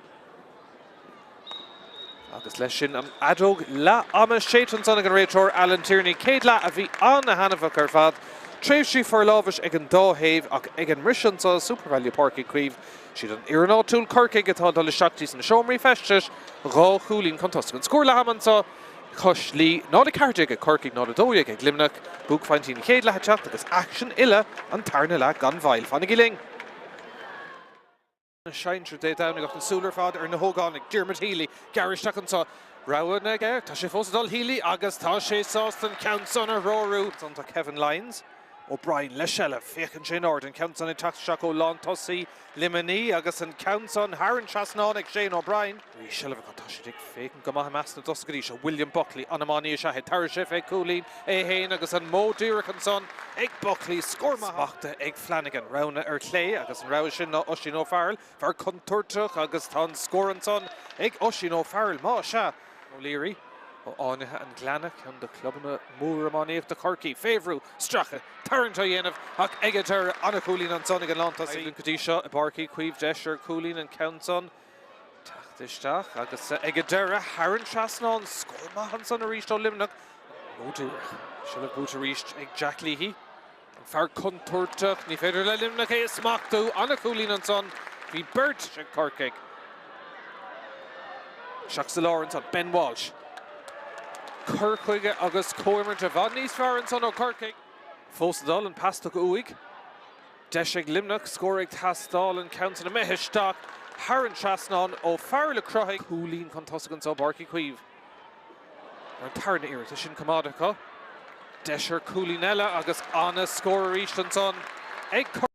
A: Agus leis sin an fheadóg leath ama séidte ansan ag an réiteoir Alan Tierney. Céad leath a bhí an-thaitneamhach ar fad. Tréimhsí forlámhais ag an dá thaobh ach ag an mbriseadh anso i Supervalu Páirc Uí Chaoimh, siad an fhoireann áitiúil Corcaigh atá ag dul isteach dtí sna seomraí feistis dhá chúilín chun tosaigh. An scór leath ama anso cois Laoi, 0, 14 ag Corcaigh, 0, 12 ag Luimneach. Buaicphointí an chéad leath ag teacht agus aicsean uile an tarna leath gan mhoill. Fanaigí linn! Na sinsir Dé Domhnaigh ach na súile ar fad ar na hógánaigh. Diarmuid Healy, gearradh isteach anseo. Roghanna aige, tá sé fós ag dul Healy agus tá sé sásta an ceann san a threorú. Ansan tá Kevin Lyons. O'Brien le seilbh, féachann sé in airde, an ceann san ag teacht isteach ó lántosaí Luimnigh agus an ceann san thar an trasnán ag Shane O'Brien. Arís seilbh acu, tá siad ag féachaint go maith i measc na dtosaithe go dtí seo. William Buckley, an-iománaí is ea é, tabharfaidh sé fé chúilín é féin agus an modh díreach ansan ag Buckley. Scór maith smachtaithe ag Flanagan, roghanna ar chlé agus an rogha sin ná Oisín O'Farrell, fear contúirteach agus tá an scór ansan ag Oisín O'Farrell, má sea. O'Leary ó Fháinithe an Ghleanna, ceann de chlubanna móra iománaíochta Chorcaí, fé bhrú, stracadh, tarraingt á dhéanamh ach ag an deireadh an-chúilín ansan ag an lántosaí. Go dtí seo i bPáirc Uí Chaoimh, deis ar chúilín an ceann san teacht isteach agus ag an deireadh thar an trasnán, scór maith ansan arís ó Luimneach. Modh díreach, seilbh buaite arís ag Jack Leahy, an fear contúirteach, ní féidir le Luimneach é a smachtú, an-chúilín ansan, bhí beirt ag Corcaigh. Isteach sa lár ansan, Ben Walsh. Cur chuige agus comhimirt i bhfad níos fearr ansan ó Chorcaigh. Fós ag dul, an pas tugtha uaidh. Deis ag Luimneach, scór ag teastáil, an ceann san imithe isteach thar an trasnán ó Farrell a chruthaigh. Cúilín chun tosaigh anso i bPáirc Uí Chaoimh. Ar an tarna iarracht, é sin coimeádta acu. Deis ar chúilín eile agus an-scór arís ansan ag Corcaigh.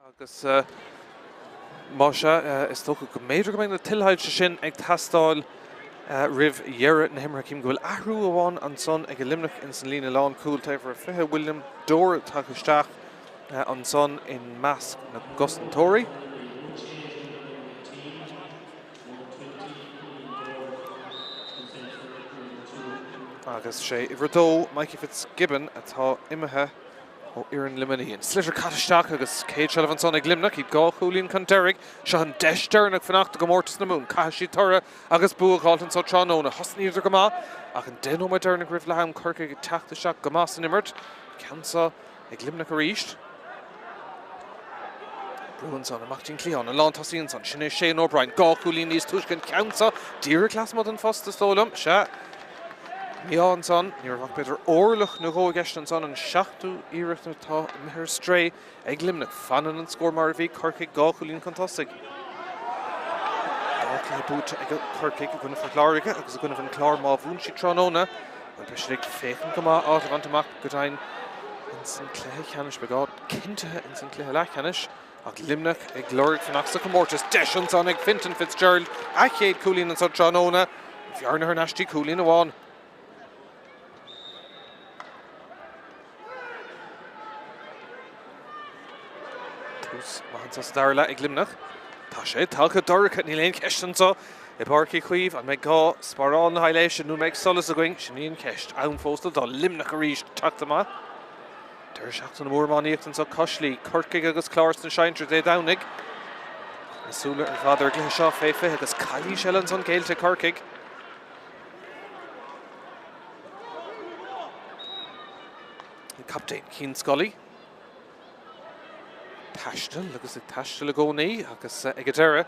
A: Agus más ea, is dócha go mb'fhéidir go mbeidh na tuilshoilse sin ag teastáil roimh dheireadh na himeartha. Cím go bhfuil athrú amháin ansan ag Luimneach ins an líne lánchúil. Tá uimhir a 20, William Dore, tagtha isteach ansan i measc na gcosantóirí. Agus sé uimhir a dó, Mikey Fitzgibbon, atá imithe ó fhoireann Luimnigh. An sliotar caite isteach agus céad seilbh ansan ag Luimneach, iad 2 chúilín chun deiridh. Seo an deis deireanach fanacht i gcomórtas na Mumhan. Caithfidh siad toradh agus bua a dh'fháilt anso tráthnóna. Thosnaíodar go maith ach an 10 nóiméad deireanach roimh leath am, Corcaigh ag teacht isteach go maith san imirt. Ceann seo ag Luimneach arís. Brú ansan amach dtí'n cliathán, an lántosaí ansan, sin é Shane O'Brien. 2 chúilín níos túisce an ceann seo díreach lasmuigh den phost is dóigh liom. Sea. Mí-ádh ansan, ní raibh ach b'fhéidir orlach nó dhó i gceist ansan, an seachtú iarracht atá imithe ar strae ag Luimneach. Fanann an scór mar a bhí, Corcaigh 2 chúilín chun tosaigh. 2 chluiche buaite ag Corcaigh i gcoinne Phort Láirge agus i gcoinne an Chláir. Má bhuann siad tráthnóna, bhuel, beidh siad ag féachaint go maith áit a bhaint amach go deimhin ins an cluiche ceannais. Beidh áit cinntithe ins an cluiche leathcheannais. Ach Luimneach ag lorg fanacht sa chomórtas. Deis ansan ag Fintan Fitzgerald, a chéad chúilín anso tráthnóna. An bhearna thar n-ais dtí cúilín amháin. Tús maith anso sa dara leath ag Luimneach. Tá sé tagtha dorcha, níl aon cheist anso i bPáirc Uí Chaoimh. An mbeidh gá spáráil na haibhléise nó an mbeidh solas againn? Sin í an cheist. Am fós le dul. Luimneach arís teacht amach. Deireadh seachtaine mór iománaíochta anseo cois Laoi, Corcaigh agus Clár sna sinsir Dé Domhnaigh. Na súile ar fad ar an gcluiche seo fé 20 agus calaois eile ansan géillte ag Corcaigh. An captaen Cian Scully. Taisteal agus ag taisteal i gcónaí agus ag an deireadh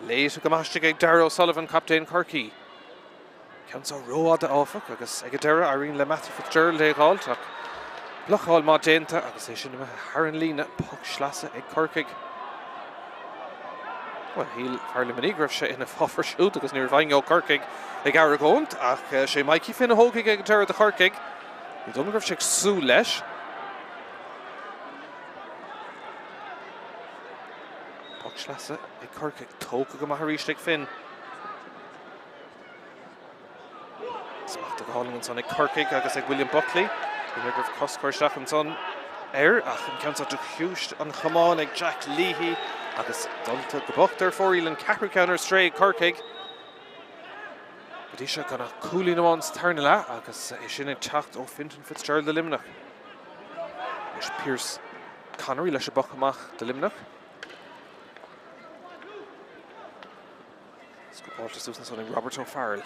A: léite go maith istigh ag Darragh O'Sullivan, captaen Chorcaí. Ceann seo rófhada, áfach, agus ag an deireadh éiríonn le Matthew Fitzgerald é a dh'fháilt ach blocáil maith déanta agus é sin imithe thar an líne, poc sleasa ag Corcaigh. Bhuel, shíl fear Luimnigh go raibh sé ina fábhar siúd agus ní raibh éinne ó Corcaigh ag argóint ach sé Mikey Finn a thógfaidh ag an deireadh do Chorcaigh. Ní dóigh liom go raibh sé ag súil leis. Poc sleasa ag Corcaigh, tógtha go maith arís ag Finn. Smachtú go hálainn ansan ag Corcaigh agus ag William Buckley. Bhí mé go raibh cos curtha isteach ansan air ach an ceann seo de chiumhais an chamáin ag Jack Leahy agus dulta go bocht ar fóraoil an ceathrú ceann ar strae ag Corcaigh. Go dtí seo gan ach cúilín amháin sa tarna leath agus é sin ag teacht ó Fintan Fitzgerald do Luimneach. Anois Pearse Connery leis an bpoc amach do Luimneach. Scuabáilte suas ansan ag Robert O'Farrell.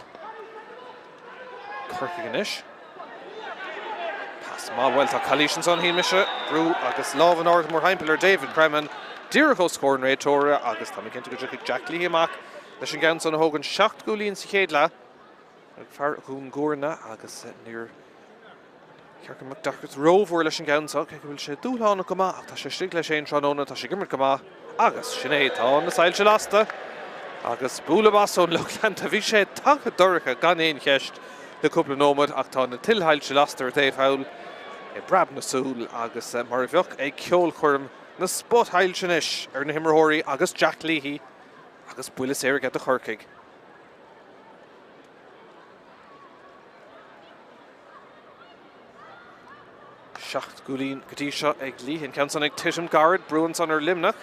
A: Corcaigh anois. Pas maith, bhuel tá calaois ansan, shíl mise. Brú agus lámh in airde mórthimpeall ar David Cremin. Díreach os comhair an réiteora agus tá mé cinnte go dtiocfaidh Jack Leahy amach leis an gceann san a thóg an 7 gcúilín sa chéad leath ag fear Dhún Gúrna agus níor cheart go mbeadh deacracht rómhór leis an gceann seo, cé go bhfuil sé dúshlánach go maith, ach tá sé istigh leis féin tráthnóna, tá sé ag imirt go maith agus sin é, tá na soilse lasta agus bualadh bos ón lucht leanta. Bhí sé tagtha dorcha gan aon cheist le cúpla nóiméad ach tá na tuilshoilse lasta ar an taobh thall ag preab na súl agus mar a bheadh ag ceolchoirm na spotshoilse anois ar na himreoirí agus Jack Leahy agus buille saor aige do Chorcaigh. 7 gcúilín go dtí seo ag Leahy. An ceann san ag titim gairid, brú ansan ar Luimneach.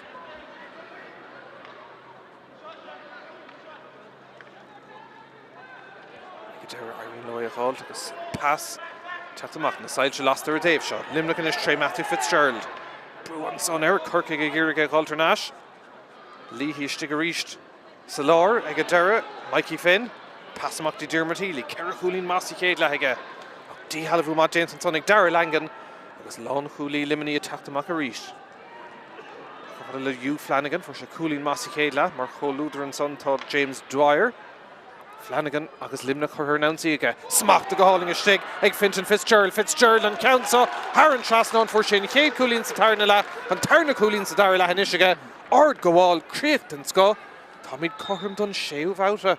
A: Ag an deireadh éiríonn leo é a dh'fháilt agus pas teacht amach na soilse lasta ar an dtaobh seo. Luimneach anois tré Matthew Fitzgerald. Brú ansan ar Corcaigh ag iarraidh é a dh'fháilt thar n-ais. Leahy istigh arís. Sa lár ag an deireadh, Mikey Finn, pas amach dtí Diarmuid Healy, 4 chúilín maith sa chéad leath aige ach díshealbhú maith déanta ansan ag Darragh Langan agus lánchúlaí Luimnigh ag teacht amach arís. Chomh fada le Hugh Flanagan, fuair sé cúilín maith sa chéad leath, mar chomhluadar ansan tá James Dwyer. Flanagan agus Luimneach curtha ar an ionsaí aige. Smachta go hálainn istigh ag Fintan Fitzgerald. Fitzgerald an ceann seo thar an trasnán. Fuair sé an chéad chúilín sa tarna leath, an tarna cúilín sa dara leath anois aige. Ardghabháil, críoch den scoth. Táimid cothrom don séú bhabhta.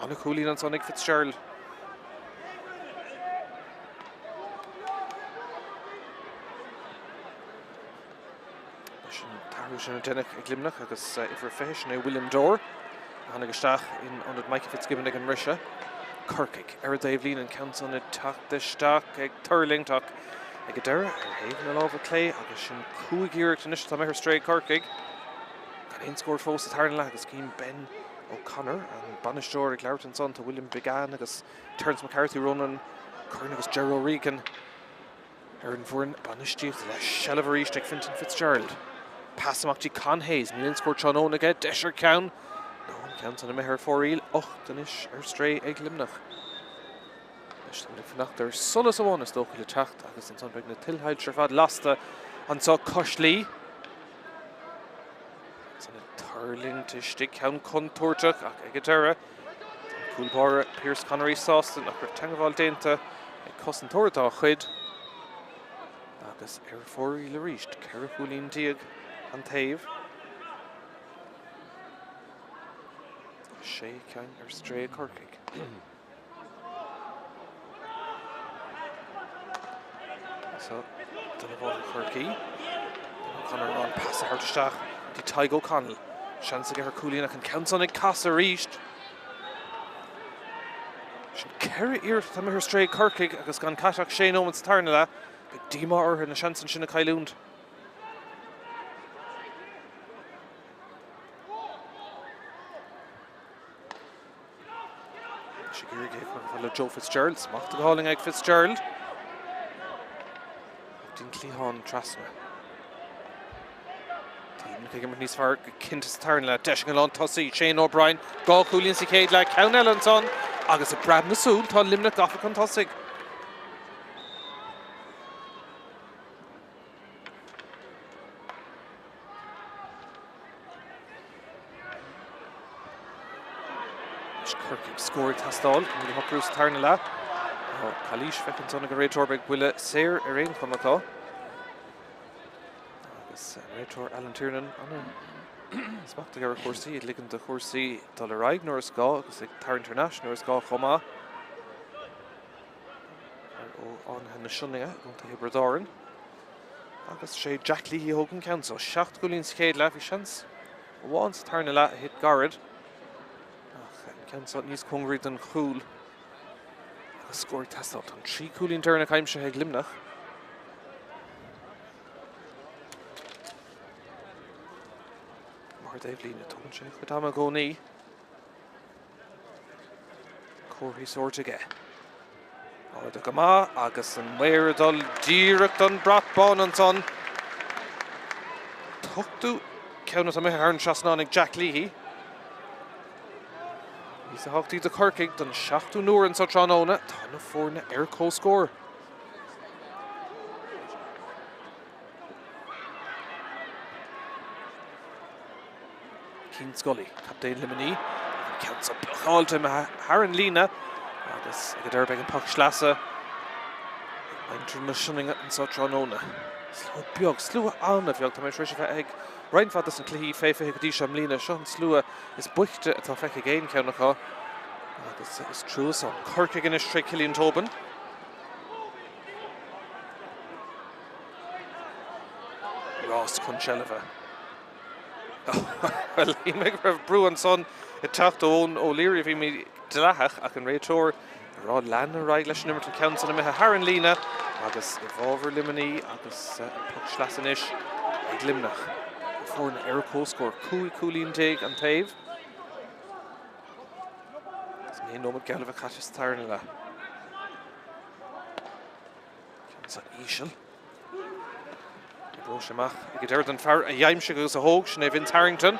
A: An-chúilín ansan ag Fitzgerald. Leis an t-athrú sin a deineadh ag Luimneach agus uimhir 20, sin é William Dorr, a tháinig isteach in ionad Mikey Fitzgibbon ag an mbriseadh. Corcaigh ar an dtaobhlíne, an ceann san ag teacht isteach, ag tuirlingt ach ag an deireadh ar thaobh na láimhe clé agus sin chúig iarracht anois atá imithe ar strae ag Corcaigh. Gan aon scór fós sa tarna leath agus cím Ben O'Connor, an bainisteoir, ag labhairt ansan. Tá William Biggane agus Terence McCarthy, Ronan Curran agus Ger O'Regan. Ar an bhfoireann bainistíochta le seilbh arís ag Fintan Fitzgerald. Pas amach dtí Con Hayes, níl aon scór tráthnóna aige, deis ar ceann. Nó an ceann san imithe ar fóraoil, 8 anois ar strae ag Luimneach. Anois táimid ag fanacht ar solas amháin is dócha le teacht agus ansan beidh na tuilshoilse ar fad lasta anseo cois Laoi. Ansan ag tuirlingt istigh, ceann contúirteach ach ag an deireadh. Tá an cúl báire Pearse Connery sásta nach raibh teagmháil déanta ag cosantóir dá chuid agus ar fóraoil arís, 14 chúilín an taobh. Sé ceann ar strae ag Corcaigh. So, duine amháin Chorcaí. O'Connor an pas a thabhairt isteach dtí Tadhg O'Connell. Seans aige ar chúilín ach an ceann san ag casadh arís. Sin ceithre iarracht atá imithe ar strae ag Corcaigh agus gan caite ach sé nóiméad sa tarna leath. Beidh díomá orthu na seansanna sin a chailliúint. Anois ag iarraidh é a chur chomh fada le Joe Fitzgerald. Smacht go hálainn ag Fitzgerald. Ach dtí an cliathán trasna. Luimneach ag imirt níos fearr go cinnte sa tarna leath. Deis ag an lántosaí, Shane O'Brien. Dhá chúilín sa chéad leath, ceann eile ansan agus ag breab na súl tá Luimneach gafa chun tosaigh. Anois Corcaigh, scór ag teastáil chun iad a shocrú sa tarna leath. Tá calaois feicthe ansan ag an réiteoir, beidh buille saor ar aon chuma acu. Agus an réiteoir Alan Tiernan an-smacht aige ar chúrsaí, ag ligean do chúrsaí dul ar aghaidh nuair is gá agus ag tarraingt thar n-ais nuair is gá chomh maith. Fear ó Fhánaithe na Sionainne i gContae Thiobraid Árann. Agus sé Jack Leahy a thóg an ceann so. Seacht gcúilín sa chéad leath. Bhí seans amháin sa tarna leath a thit gairid. Ach an ceann so níos cóngaraí don chúl. Agus scór ag teastáil. Tá an trí cúilín deireanach aimsithe ag Luimneach. Mar dtaobhlíne, tógann sé a chuid ama i gcónaí. Comharthaí sóirt aige. Ardaithe go maith agus an maor ag dul díreach don brat bán ansan. T-ochtú ceann atá imithe thar an trasnán ag Jack Leahy. Níos tábhachtaí do Chorcaigh don seachtú n-uair anso tráthnóna, tá na foirne ar comhscór. Cian Scully, captaen Luimnigh, an ceann seo blocáilte imithe thar an líne agus ag an deireadh beidh an poc sleasa ag muintir na Sionainne anseo tráthnóna. Slua beag, slua an-bheag, tá mé tar éis a bheith ag roinnt mhaith dos na cluichí fé 20 go dtí seo i mbliana. Seo an slua is boichte atá feicthe ag aon cheann acu agus is trua san. Corcaigh anois tré Cillian Tobin. Rás chun seilbhe. Bhuel, shíl mé go raibh brú ansan ag teacht ó Eoin O'Leary a bhí mídhleathach ach an réiteoir ag rá lean ar aghaidh leis an imirt an ceann san imithe thar an líne agus i bhfabhar Luimnigh agus an poc sleasa anois ag Luimneach. Na foirne ar comhscór, 15 cúilín an taobh. Agus 9 nóiméad geall a bheith caite sa tarna leath. Ceann san íseal. Oibreoidh sé amach ag an deireadh don fear a d'aimsigh agus a thóg, sin é Vince Harrington.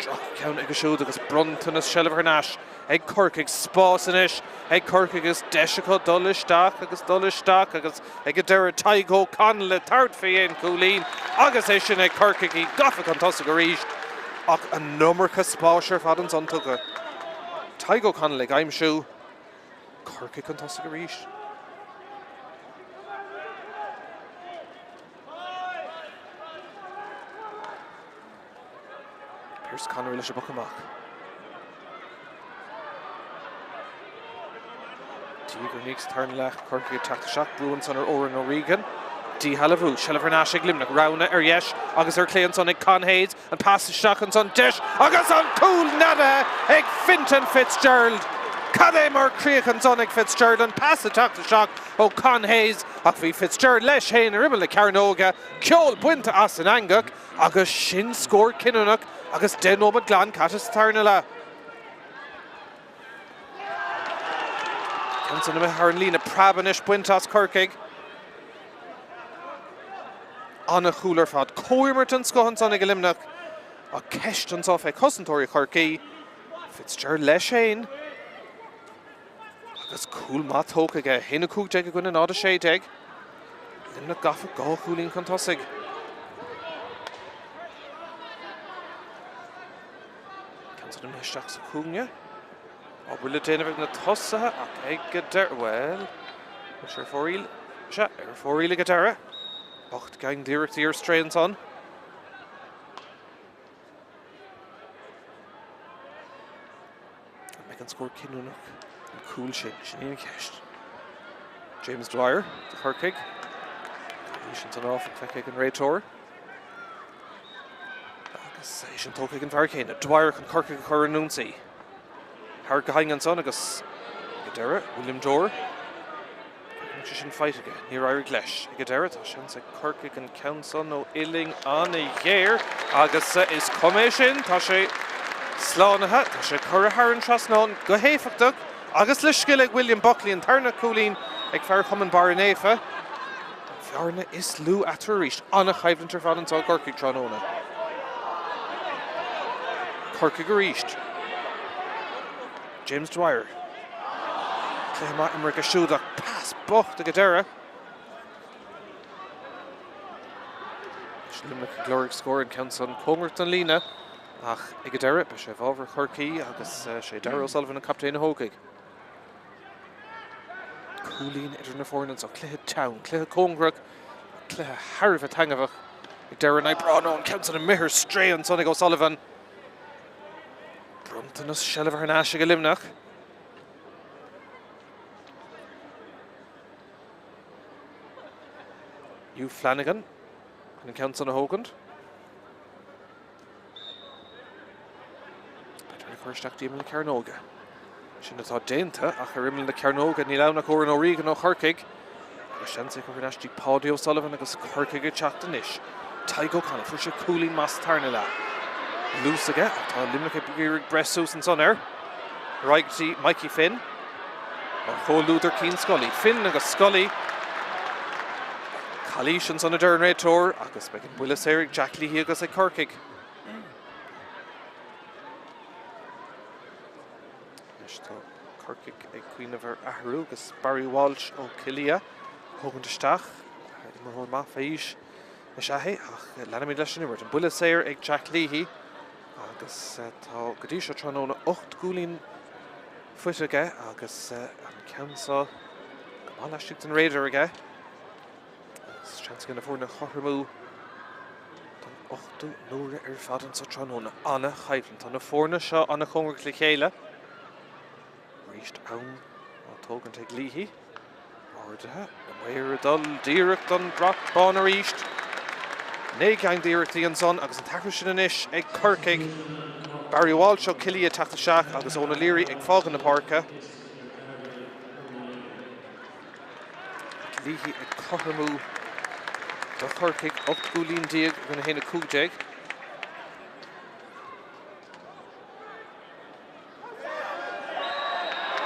A: Droch-cheann aige siúd agus bronntanas seilbhe thar n-ais ag Corcaigh. Spás anois ag Corcaigh agus deis acu dul isteach agus dul isteach agus ag an deireadh Tadhg O'Connell ag tabhairt faoi aon chúilín agus é sin ag Corcaigh iad gafa chun tosaigh arís ach an iomarca spáis ar fad ansan tugtha. Tadhg O'Connell ag aimsiú. Corcaigh chun tosaigh arís. Pearse Connery leis an bpoc amach. Diaidh ar ndiaidh sa tarna leath, Corcaigh ag teacht isteach, brú ansan ar Odhrán O'Regan. díshealbhú. Seilbh thar n-ais ag Luimneach. Roghanna ar dheis agus ar chlé ansan ag Con Hayes. An pas isteach ansan, deis agus an cúl neadaithe ag Fintan Fitzgerald! Cad é mar chríoch ansan ag Fitzgerald, an pas ag teacht isteach ó Con Hayes ach bhí Fitzgerald leis féin ar imeall na cearnóige, ceol bainte as an eangach agus sin scór cinniúnach agus 10 nóiméad glan caite sa tarna leath. Ceann san imithe thar an líne, preab anois bainte as Corcaigh. Ana-chúl ar fad. Comhimirt den scoth ansan ag Luimneach ach ceist anseo fé chosantóirí Chorcaí. Fitzgerald leis féin agus cúl maith tógtha aige. 1-15 i gcoinne 0-16. Luimneach gafa 2 chúilín chun tosaigh. Ceann san imithe isteach sa chúinne. Obair le déanamh ag na tosaithe ach ag an deireadh, bhuel, bhfuil sé ar fóraoil? Sea, ar fóraoil ag an deireadh. 8 gceann d'iarrachtaí ar strae ansan. An mbeidh an scór cinniúnach an cúl sin? Sin í an cheist. James Dwyer do Chorcaigh. Bhí sin san áfach feicthe ag an réiteoir. Agus é sin tógtha ag an bhfear céanna, Dwyer chun Corcaigh a chur ar an ionsaí. Thar go hAing ansan agus ag an deireadh, William Dore. Cé go sé sin faighte aige, níor éirigh leis. Ag an deireadh, tá seans ag Corcaigh an ceann san ó uillinn an-ghéar agus is cuma é sin, tá sé slánaithe, tá sé curtha thar an trasnán go héifeachtach agus le scil ag William Buckley, an tarna cúilín ag fear Chumann Barra Naofa. Bhearna is lú eatarthu arís. An-choimhlint ar fad anseo i gCorcaigh tráthnóna. Corcaigh arís. James Dwyer. Cluiche maith imeartha aige siúd ach pas bocht ag an deireadh. Luimneach ag lorg scór an ceann san cóngarach don líne ach ag an deireadh beidh sé i bhfabhar Chorcaí agus sé Darragh O'Sullivan an captaen a thógfaidh. Cúilín idir na foirne anseo, cluiche teann, cluiche cóngarach, cluiche thar a bheith taitneamhach ag deireadh an Aibreáin. Ó, an ceann san imithe ar strae ansan ag O'Sullivan. Bronntanas seilbhe thar n-ais ag Luimneach. Hugh Flanagan chun an ceann san a thógaint. B'fhéidir cur isteach dtí imeall na cearnóige. Sin atá déanta ach ar imeall na cearnóige níl ann ach Odhrán O'Regan ó Chorcaigh. Agus seans é curtha thar n-ais dtí Páidí O'Sullivan agus Corcaigh ag teacht anois. Tadhg O'Connell, fuair sé cúilín maith sa tarna leath. Luas aige ach tá Luimneach ag iarraidh breith suas ansan air. Ar aghaidh go dtí Mikey Finn. Mar chomhluadar Cian Scully. Finn agus Scully. Calaois ansan a deir an réiteoir agus beidh an buille saor ag Jack Leahy agus ag Corcaigh. Anois tá Corcaigh ag cuimhneamh ar athrú agus Barry Walsh ó Chill Liath a thógaint isteach. Imreoir maith fé aois is ea é ach leanfaimid leis an imirt. An buille saor ag Jack Leahy agus tá go dtí seo tráthnóna 8 gcúilín faighte aige agus an ceann seo go maith laistigh den radar aige. Agus seans aige na foirne a chothromú don ochtú n-uaire ar fad anseo tráthnóna. An-choimhlint. Tá na foirne seo an-chóngarach le chéile. Arís am á tógaint ag Leahy. Ardaithe. Na maoir ag dul díreach don brat bán arís. 9 gceann d'iarrachtaí ansan agus an t-athrú sin anois ag Corcaigh. Barry Walsh ó Chill Liath ag teacht isteach agus Eoin O'Leary ag fágáil na páirce. Leahy ag cothromú do Chorcaigh, 18 gcúilín i gcoinne 1-15.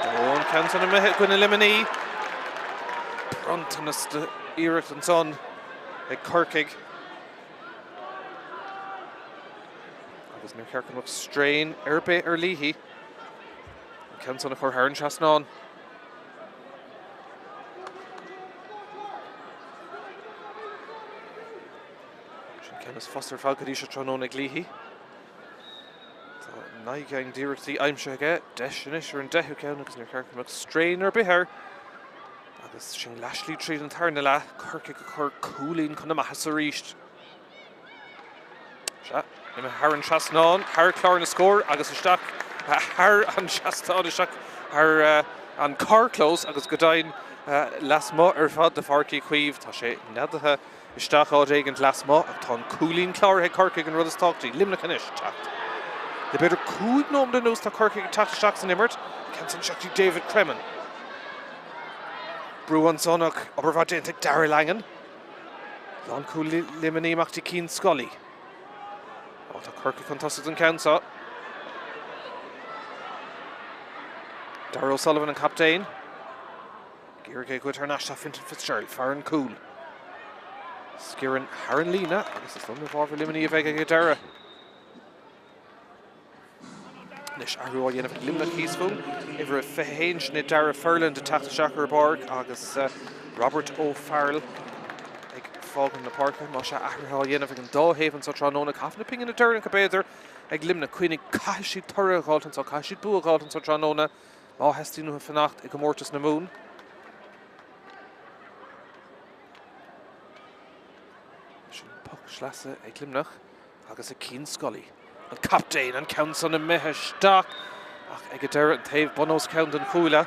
A: Ó, an ceann san imithe i gcoinne Luimnigh. Bronntanas d'iarracht ansan ag Corcaigh. Agus níor cheart go mbeadh strain ar bith ar Leahy. An ceann san a chur thar an trasnán. Sin ceann is fusa ar fad go dtí seo tráthnóna ag Leahy. Tá 9 gceann d'iarrachtaí aimsithe aige, deis anois ar an deichiú ceann agus níor cheart go mbeadh strain ar bith air. Agus sin leathshlí tríd an tarna leath, Corcaigh ag cur cúilín chun na maitheasa arís. Sea, imithe thar an trasnán, thar chlár na scór agus isteach thar an trasnán, isteach thar an carrchlós agus go deimhin. Lasmuigh ar fad de Pháirc Uí Chaoimh. Tá sé neadaithe isteach áit éigint lasmuigh ach tá an cúilín cláraithe ag Corcaigh, an rud is tábhachtaí. Luimneach anois ag teacht. Le b'fhéidir 5 nóiméad anuas tá Corcaigh ag teacht isteach san imirt. Ceann san isteach go dtí David Cremin. Brú ansan ach obair mhaith déanta ag Darragh Langan. Lánchúl Luimnigh amach go dtí Cian Scully. Ó tá Corcaigh chun tosaigh don ceann seo. Darragh O'Sullivan an captaen. Ag iarraidh é a ghoid thar n-ais tá Fintan Fitzgerald, fear an cúil. Sciorrann thar an líne agus is dóigh liom i bhfabhar Luimnigh a bheidh ag an deireadh. Anois athrú á dhéanamh ag Luimneach thíos fúinn. Uimhir a 21, sin é Darragh Ferland ag teacht isteach ar an bpáirc agus Robert O'Farrell ag fágaint na páirce. Más ea, athruithe á dhéanamh ag an dá thaobh anseo tráthnóna. Caithfidh na pingine deireanacha, b'fhéidir, ag Luimneach. Cuimhnigh, caithfidh siad toradh a dh'fháilt anseo, caithfidh siad bua a dh'fháilt anseo tráthnóna má theastaíonn uathu fanacht i gcomórtas na Mumhan. Sin poc sleasa ag Luimneach. Agus ag Cian Scully, an captaen, an ceann san imithe isteach ach ag an deireadh an taobh bun os cionn den chuaille.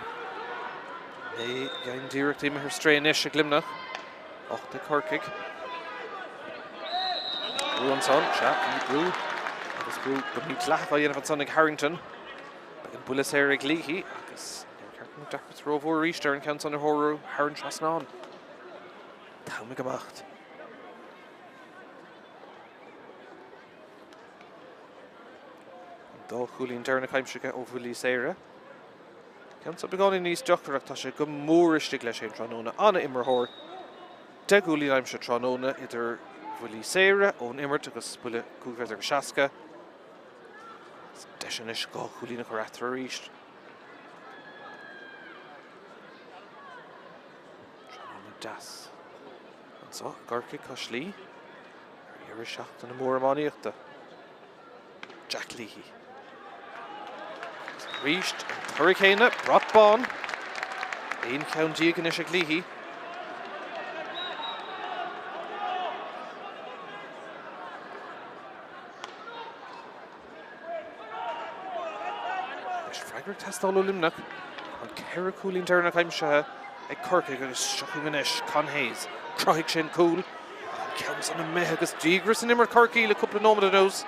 A: 9 gceann d'iarrachtaí imithe ar strae anois ag Luimneach, 8 ag Corcaigh. Brú ansan, sea, bhí brú agus brú go mídhleathach á dhéanamh ansan ag Harrington. Beidh an buille saor ag Leahy agus níor cheart go mbeadh deacracht rómhór arís ar an cheann san a shárú thar an trasnán. An t-am ag imeacht. An dá chúilín deireanach aimsithe ó bhuillí saora. Ceann seo beagáinín níos deacra ach tá sé go mór istigh leis féin tráthnóna. An-imreoir. 10 gcúilín aimsithe tráthnóna idir bhuillí saora ón imirt agus buille 5 mhéadar agus 60. Deis anois dhá chúilín a chur eatarthu arís. Tráthnóna deas. Anseo i gCorcaigh cois Laoi ar dheireadh seachtaine mór iománaíochta. Jack Leahy. Agus arís an toradh céanna, brat bán. 11 cheann anois ag Leahy. Anois freagra ag teastáil ó Luimneach. An 4 cúilín deireanach aimsithe ag Corcaigh agus seo chugainn anois Con Hayes. Chruthaigh sé an cúl ach an ceann san imithe agus díograis in imirt Chorcaí le cúpla nóiméad anuas.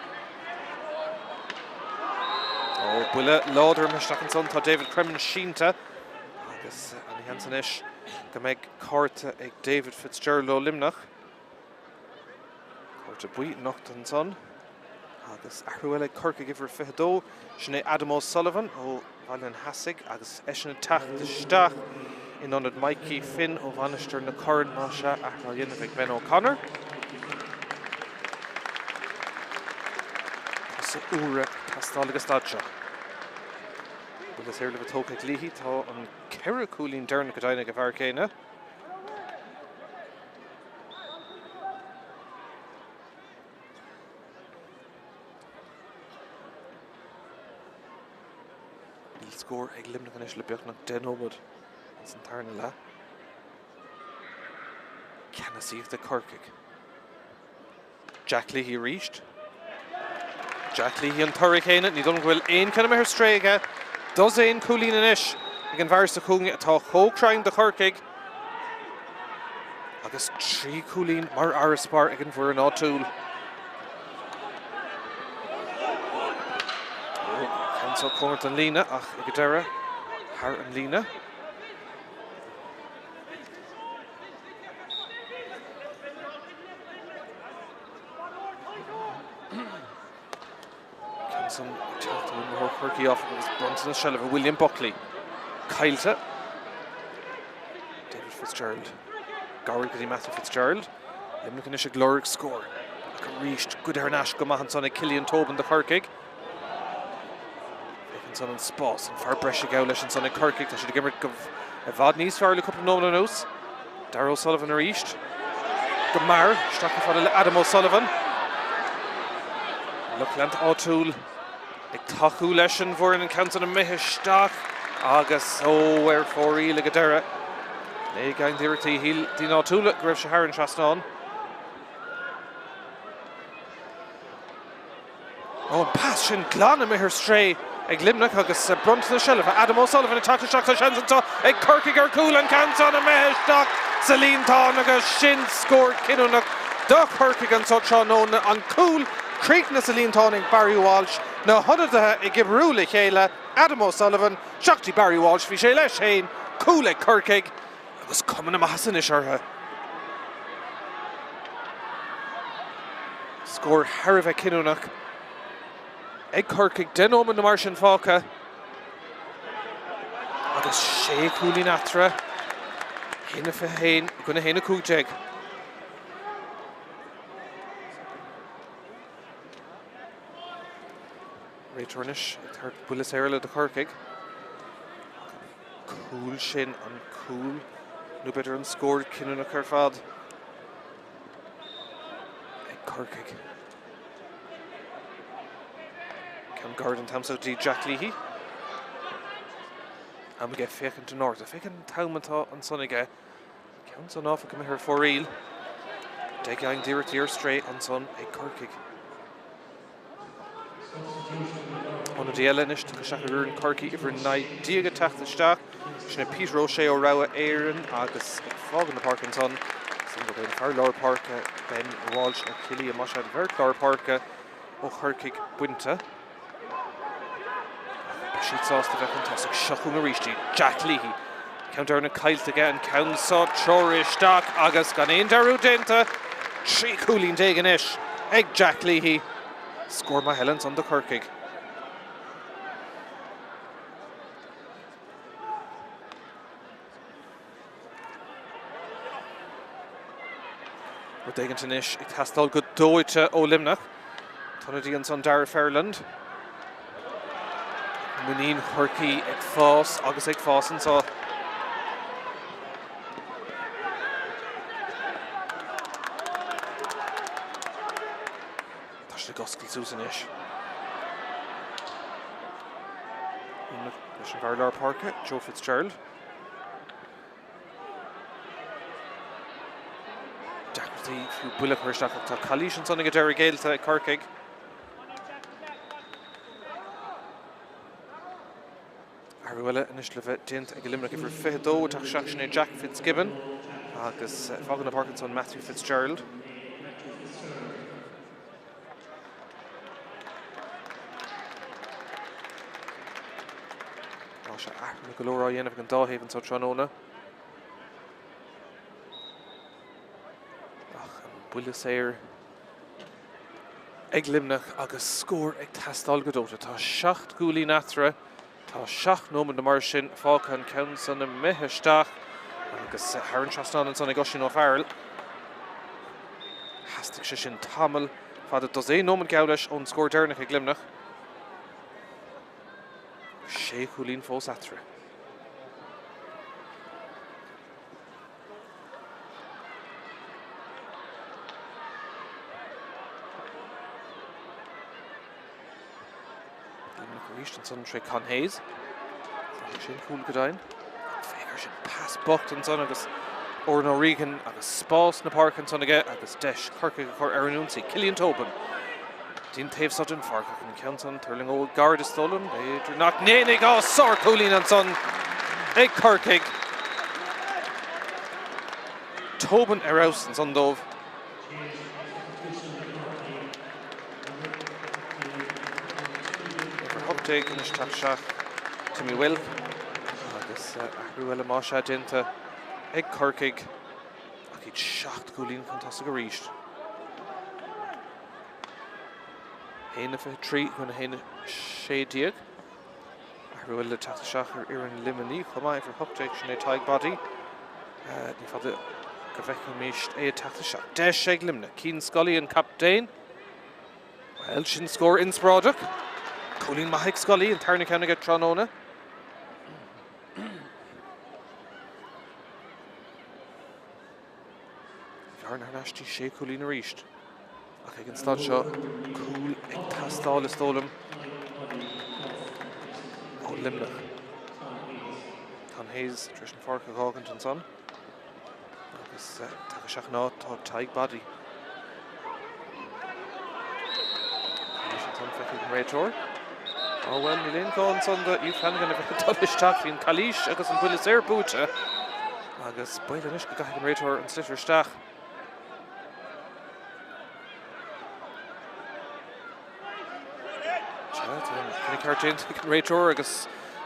A: Ó, buille láidir imithe isteach ansan. Tá David Cremin sínte agus an sheans anois go mbeidh cárta ag David Fitzgerald ó Luimneach. Cárta buí nochta ansan agus athrú eile ag Corcaigh uimhir 22, sin é Adam O'Sullivan ó Bhaile an Sheasaigh agus eisean ag teacht isteach in ionad Mikey Finn ó Mhainistir na Corann, más ea, athrú á dhéanamh ag Ben O'Connor. Cosa úra ag teastáil ag an staid seo. Buille saor le bheith tógtha ag Leahy, tá an ceithre cúilín deireanach go deimhin ag an bhfear céanna. Níl scór ag Luimneach anois le beagnach 10 nóiméad ins an tarna leath. Ceannasaíocht ag Corcaigh. Jack Leahy arís. Jack Leahy an toradh céanna, ní dóigh liom go bhfuil aon cheann imithe ar strae aige. Dosaen cúilín anois ag an bhfear sa chúinne atá chomh cruinn do Chorcaigh agus 3 chúilín mar fharasbarr ag an bhfoireann áitiúil. Ceann seo cóngarach don líne ach ag an deireadh thar an líne. Ceann san ag teacht ó imreoir Chorcaí áfach agus bronntanas na seilbhe William Buckley. Caillte. David Fitzgerald. Gabhar go dtí Matthew Fitzgerald. Luimneach anois ag lorg scór. Ach arís, goidte thar n-ais go maith ansan ag Cillian Tobin do Chorcaigh. Féach ansan an spás, an fear breise ag gabháil leis ansan ag Corcaigh. Tá siad ag imirt go i bhfad níos fearr le cúpla nóiméad anuas. Darragh O'Sullivan arís. Go mear, isteach chomh fada le Adam O'Sullivan. Lucht leanta áitiúil ag tacú leis an bhfoireann an ceann san imithe isteach agus ó ar fóraoil ag an deireadh. Naoi gceann d'iarrachtaí shíl daoine áitiúla go raibh sé thar an trasnán. Ó, an pas sin glan imithe ar strae. ag Luimneach agus bronnta na seilbhe. Adam O'Sullivan ag teacht isteach, tá seans anseo ag Corcaigh ar chúl, an ceann san imithe isteach sa líontán agus sin scór cinniúnach do Chorcaigh anseo tráthnóna. An cúl críochnaithe sa líontán ag Barry Walsh, na hionadaithe ag oibriú le chéile, Adam O'Sullivan, isteach dtí Barry Walsh, bhí sé leis féin, cúl ag Corcaigh agus cuma na maitheasa anois orthu. Scór thar a bheith cinniúnach. Ag Corcaigh, 10 nóiméad nó mar sin fágtha agus sé chúilín eatarthu, 1-21 i gcoinne 1-15. Réiteoir anois ag tabhairt buille saor eile do Chorcaigh. Cúl sin an cúl nó b'fhéidir an scór cinniúnach ar fad ag Corcaigh. Ceann gairid an t-am so dtí Jack Leahy. Am aige féachaint in airde. Féach an t-am atá ansan aige. Ceann san áfach imithe ar fóraoil. Deich againn d'iarrachtaí ar strae ansan ag Corcaigh. Ionadaí eile anois tugtha isteach ar fhoireann Chorcaí, uimhir 19 ag teacht isteach. Sin é Peter O'Shea ó Rogha Éireann agus ag fágáil na páirce ansan, sin gurb é an fear lár páirce Ben Walsh ó Chill Aoidhe. Más ea, an bheirt lár páirce ó Chorcaigh bainte. Ach beidh siad sásta bheith chun tosaigh. Seo chugainn arís í Jack Leahy. Ceann deireanach caillte aige, an ceann seo treoraithe isteach agus gan aon dearúd déanta, 13 cúilín anois ag Jack Leahy. Scór maith eile ansan do Chorcaigh. Rud éigint anois ag teastáil go dóite ó Luimneach. Ionadaí ansan Darragh Ferland. Muinín Chorcaí ag fás agus ag fás anseo. Tá siad ag oscailt suas anois. Leis an bhfear lár páirce, Joe Fitzgerald. Deacrachtaí fiú buille a chur isteach ach tá calaois ansan ag an deireadh géillte ag Corcaigh. Athrú eile anois le bheith déanta ag Luimneach uimhir 22 ag teacht isteach sin é Jack Fitzgibbon agus fágann an pháirc ansan Matthew Fitzgerald. Tá sé athruithe go leor á dhéanamh ag an dá thaobh anseo tráthnóna. Ach an buille saor ag Luimneach agus scór ag teastáil go dóite. Tá 7 gcúilín eatarthu. Tá 7 nóiméad nó mar sin fágtha an ceann san imithe isteach agus thar an trasnán ansan ag Oisín O'Farrell. Theastaigh sé sin tamall fada, dosaen nóiméad geall leis ón scór deireanach ag Luimneach. Sé chúilín fós eatarthu. Luimneach arís ansan tré Con Hayes. Chruthaigh sé an cúl go deimhin. Féach air sin, pas bocht ansan agus Odhrán O'Regan agus spás na páirce ansan aige agus deis Chorcaigh a chur ar an ionsaí. Cillian Tobin. Dtí'n taobh seo den pháirc ach an ceann san tuirlingeoidh gar is dóigh liom, b'fhéidir nach ndéanfaidh. Á, sárchúilín ansan ag Corcaigh. Tobin ar fheabhas ansan dóibh. Uimhir 18 anois teacht isteach Timmy Wilk agus athrú eile más ea déanta ag Corcaigh ach iad 7 gcúilín chun tosaigh arís. 1-23 i gcoinne 1-16. Athrú eile le teacht isteach ar fhoireann Luimnigh chomh maith, uimhir 18, sin é Tadhg Boddy. Ní fada go bhfeicfimis é ag teacht isteach. Deis ag Luimneach. Cian Scully an captaen. Bhuel, sin scór inspioráideach. Cúilín maith ag Scully, an tarna ceann aige tráthnóna. Bhearna thar n-ais dtí sé chúilín arís. Ach ag an staid seo, cúl ag teastáil is dóigh liom ó Luimneach. Con Hayes tar éis an pháirc a dh'fhágaint ansan. Agus tagtha isteach ina áit tá Tadhg Boddy. Anois ansan feicfidh an réiteoir. Á bhuel, níl aon ghá ansan do Hugh Flanagan a bheith ag dul isteach. Bhí an calaois agus an buille saor buaite agus baol anois go gcaithfidh an réiteoir an sliotar isteach. Sea, tá an cinneadh ceart déanta ag an réiteoir agus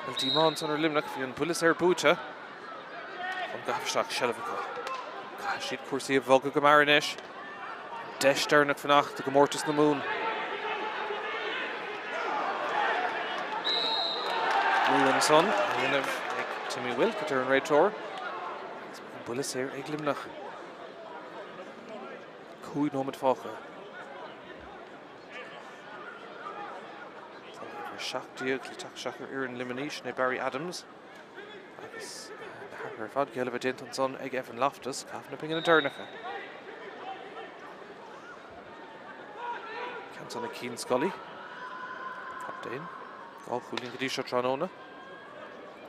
A: bhuel díomá ansan ar Luimneach. Bhí an buille saor buaite. An gcaitheamh isteach seilbh acu. Caithfidh siad cúrsaí a bhogadh go mear anois. Deis deireanach fanacht i gcomórtas na Mumhan. Brú ansan á dhéanamh ag Timmy Wilk, a deir an réiteoir. Agus an buille saor ag Luimneach. 5 nóiméad fágtha. Tá uimhir 17 le teacht isteach ar fhoireann Luimnigh, sin é Barry Adams. Agus na hathruithe ar fad geall le bheith déanta ansan ag Evan Loftus, caitheamh na pingine deireanacha. Ceann san ag Cian Scully. Captaen. Dhá chúilín go dtí seo tráthnóna.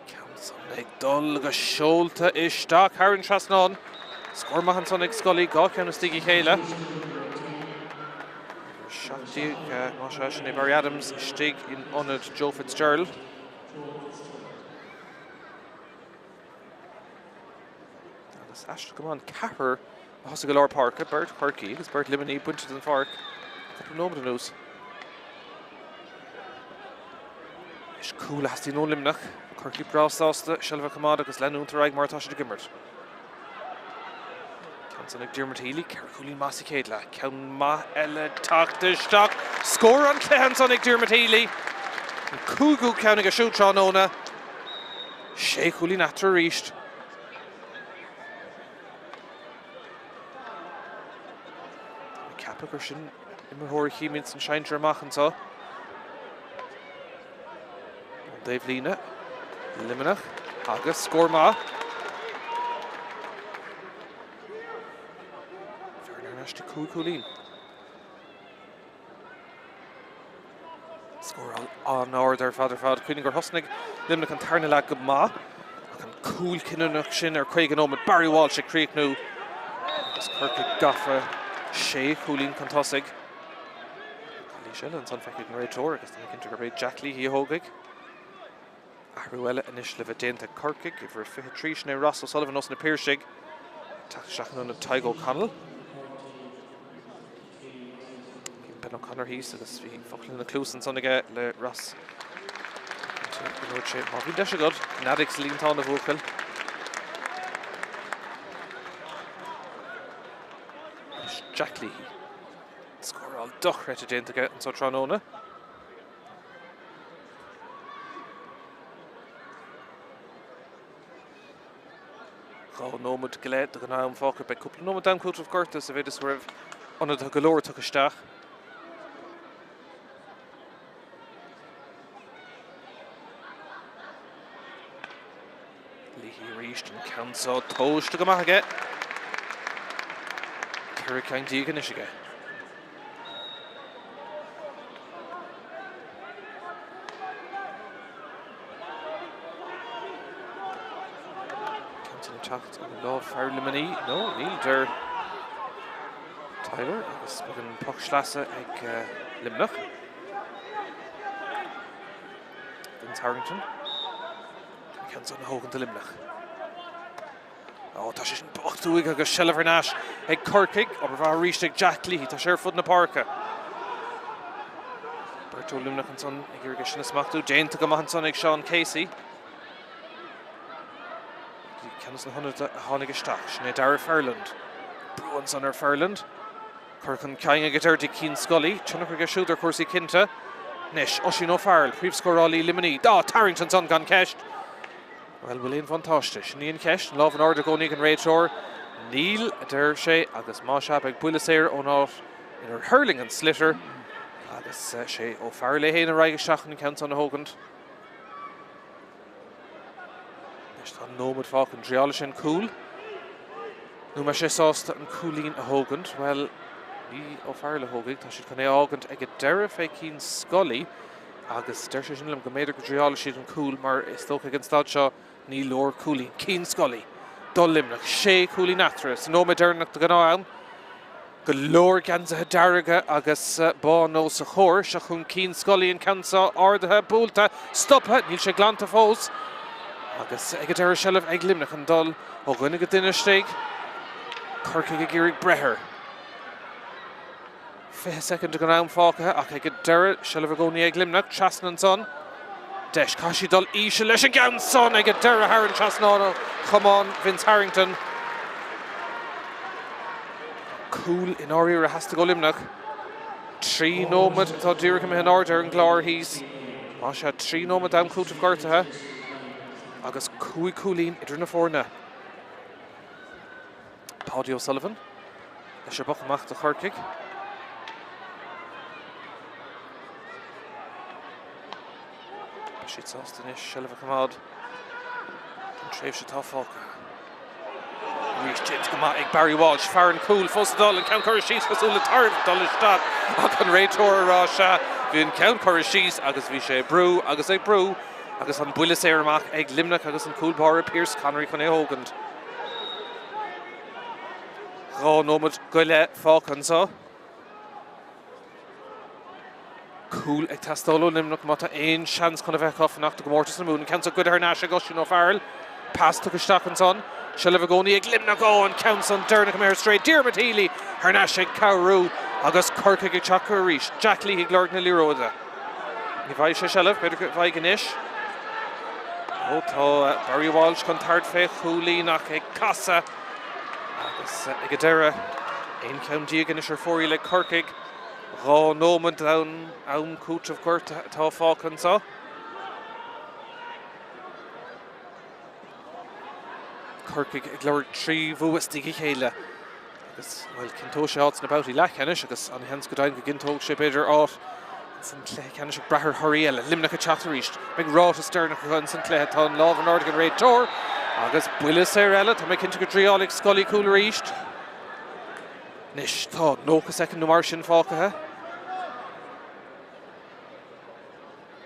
A: Ceann san ag dul go seolta isteach thar an trasnán. Scór maith ansan ag Scully, dhá cheann istigh a chéile. 17 más ea, sin é Barry Adams istigh in ionad Joe Fitzgerald. Agus aisteach go maith an ceathrar a thosaigh i lár páirce, beirt Chorcaí agus beirt Luimnigh bainte den pháirc cúpla nóiméad anuas. Is cúl a theastaíonn ó Luimneach, Corcaigh breá sásta seilbh a choimeád agus leanúint ar aghaidh mar atá siad ag imirt. Ceann san ag Diarmuid Healy, 4 chúilín maith sa chéad leath. Ceann maith eile teacht isteach. Scór an chluiche ansan ag Diarmuid Healy. An cúigiú ceann aige siúd tráthnóna. Sé chúilín eatarthu arís. Tá mé ag ceapadh gur sin imreoir a chímid san sinsir amach anseo. Ón dtaobhlíne, Luimneach agus scór maith. Bearna ar ais go 5 chúilín. Scóráil an-ard ar fad ar fad. Cuimhnigh gur thosnaigh Luimneach an tarna leath go maith ach an cúl cinniúnach sin ar 50 nóiméad, Barry Walsh ag críochnú agus Corcaigh gafa sé chúilín chun tosaigh. Calaois eile ansan feicthe ag an réiteoir agus tá mé cinnte gurb é Jack Leahy a thógfaidh. Athrú eile anois le bheith déanta ag Corcaigh, uimhir 23, sin é Ross O'Sullivan ós na Piarsaigh, ag teacht isteach in ionad Tadhg O'Connell. Bhí Ben O'Connor thíos agus bhí focal ina chluas ansan aige le Ross. Dúirt sé, má bhíonn deis agat, neadaigh sa líontán a bhuachaill. Anois Jack Leahy. Scóráil dochreidte déanta aige anseo tráthnóna. Dhá nóiméad go leith de ghnáth-am fágtha. Beidh cúpla nóiméad d'am cúitimh gorta sa mhéid is go raibh ionadaithe go leor tugtha isteach. Leahy arís an ceann seo tomhaiste go maith aige. 14 ceann anois aige. Ceann sin ag teacht ó lámh fear Luimnigh. No, níl deir Tyler agus beidh an poc sleasa ag Luimneach. Vince Harrington. An ceann san a thógaint do Luimneach. Ó, tá sé sin bocht uaidh agus seilbh thar n-ais ag Corcaigh. Obair mhaith arís ag Jack Leahy. Tá sé ar fud na páirce. Beirt ó Luimneach ansan ag iarraidh é sin a smachtú. Déanta go maith ansan ag Seán Casey. Ceann de na hionadaithe a tháinig isteach. Sin é Darragh Ferland. Brú ansan ar Ferland. Cur chun cinn aige ar Cian Scully. Tionchar aige siúd ar chúrsaí cinnte. Anois, Oisín O'Farrell, príomhscórálaí Luimnigh. Á, tarraingt ansan gan ceist. Bhuel, bhfuil aon bhuntáiste? Sin í an cheist. An lámh in airde i gcónaí ag an réiteoir. Níl, a deir sé, agus más ea, beidh buille saor ón áit inar thuirling an sliotar. Agus sé O'Farrell é féin a raghaidh isteach chun an ceann san a thógaint. Anois tá nóiméad fágtha, an dtriálfaidh sé an cúl? Nó an mbeidh sé sásta an cúilín a thógaint? Bhuel, ní O'Farrell a thógfaidh, tá siad chun é a fhágaint ag an deireadh fé Cian Scully agus deir sé sin liom go mb'fhéidir go dtriálfaidh siad an cúl mar is dócha ag an staid seo ní leor cúilín. Cian Scully do Luimneach, sé chúilín eatarthu sa nóiméad deireanach de ghnáth-am. Go leor geansaithe dearga agus bán os a chomhair. Seo chugainn Cian Scully, an ceann seo ardaithe, buailte, stoptha, níl sé glanta fós. Agus ag an deireadh seilbh ag Luimneach an dul ó dhuine go duine istigh. Corcaigh ag iarraidh breith air. 20 soicind den am fágtha ach ag an deireadh, seilbh i gcónaí ag Luimneach, trasna ansan. Deis, caithfidh siad dul íseal leis an gceann san ag an deireadh thar an trasnán ó chamán Vince Harrington. Cúl i ndáiríre a theastaigh ó Luimneach. 3 nóiméad atá díreach imithe in airde ar an gclár thíos. Más ea, 3 nóiméad d'am cúitimh gortaithe agus 5 cúilín idir na foirne. Paudie O'Sullivan leis an bpoc amach do Chorcaigh. Beidh siad sásta anois seilbh a choimeád don tréimhse atá fágtha. Arís déanta go maith ag Barry Walsh, fear an chúil fós ag dul, an ceann curtha síos cosúil le tarbh dul isteach ach an réiteoir ag rá sea, bhí an ceann curtha síos agus bhí sé ag brú agus ag brú agus an buille saor amach ag Luimneach agus an cúl báire Pearse Connery chun é a thógaint. 2 nóiméad go leith fágtha anseo. Cúl ag teastáil ó Luimneach má tá aon seans chun a bheith acu fanacht i gcomórtas na Mumhan. An ceann seo goidte thar n-ais ag Oisín O'Farrell. Pas tugtha isteach ansan. Seilbh i gcónaí ag Luimneach. Ó, an ceann san deireanach imithe ar strae. Diarmuid Healy thar n-ais ag cabhrú agus Corcaigh ag teacht arís. Jack Leahy ag lorg na liathróide. Ní bhfaighidh sé seilbh, b'fhéidir go bhfaighidh anois. Ó, tá Barry Walsh chun tabhairt fé chúilín ach ag casadh agus ag an deireadh, 11 ceann anois ar fóraoil ag Corcaigh. 2 nóiméad den am cúitimh gortaithe atá fágtha anseo. Corcaigh ag lorg 3 bhua istigh a chéile agus, bhuel, cinnteoidh sé áit sna babhtaí leathcheannais agus an-sheans go deimhin go gcinnteoidh sé, b'fhéidir, áit san chluiche ceannais ag brath ar thorthaí eile. Luimneach ag teacht arís. Beidh ráiteas deireanach acu ins an chluiche. Tá an lámh in airde ag an réiteoir agus buille saor eile. Tá mé cinnte go dtriálfaidh Scully cúl arís. Anois tá 90 soicind nó mar sin fágtha.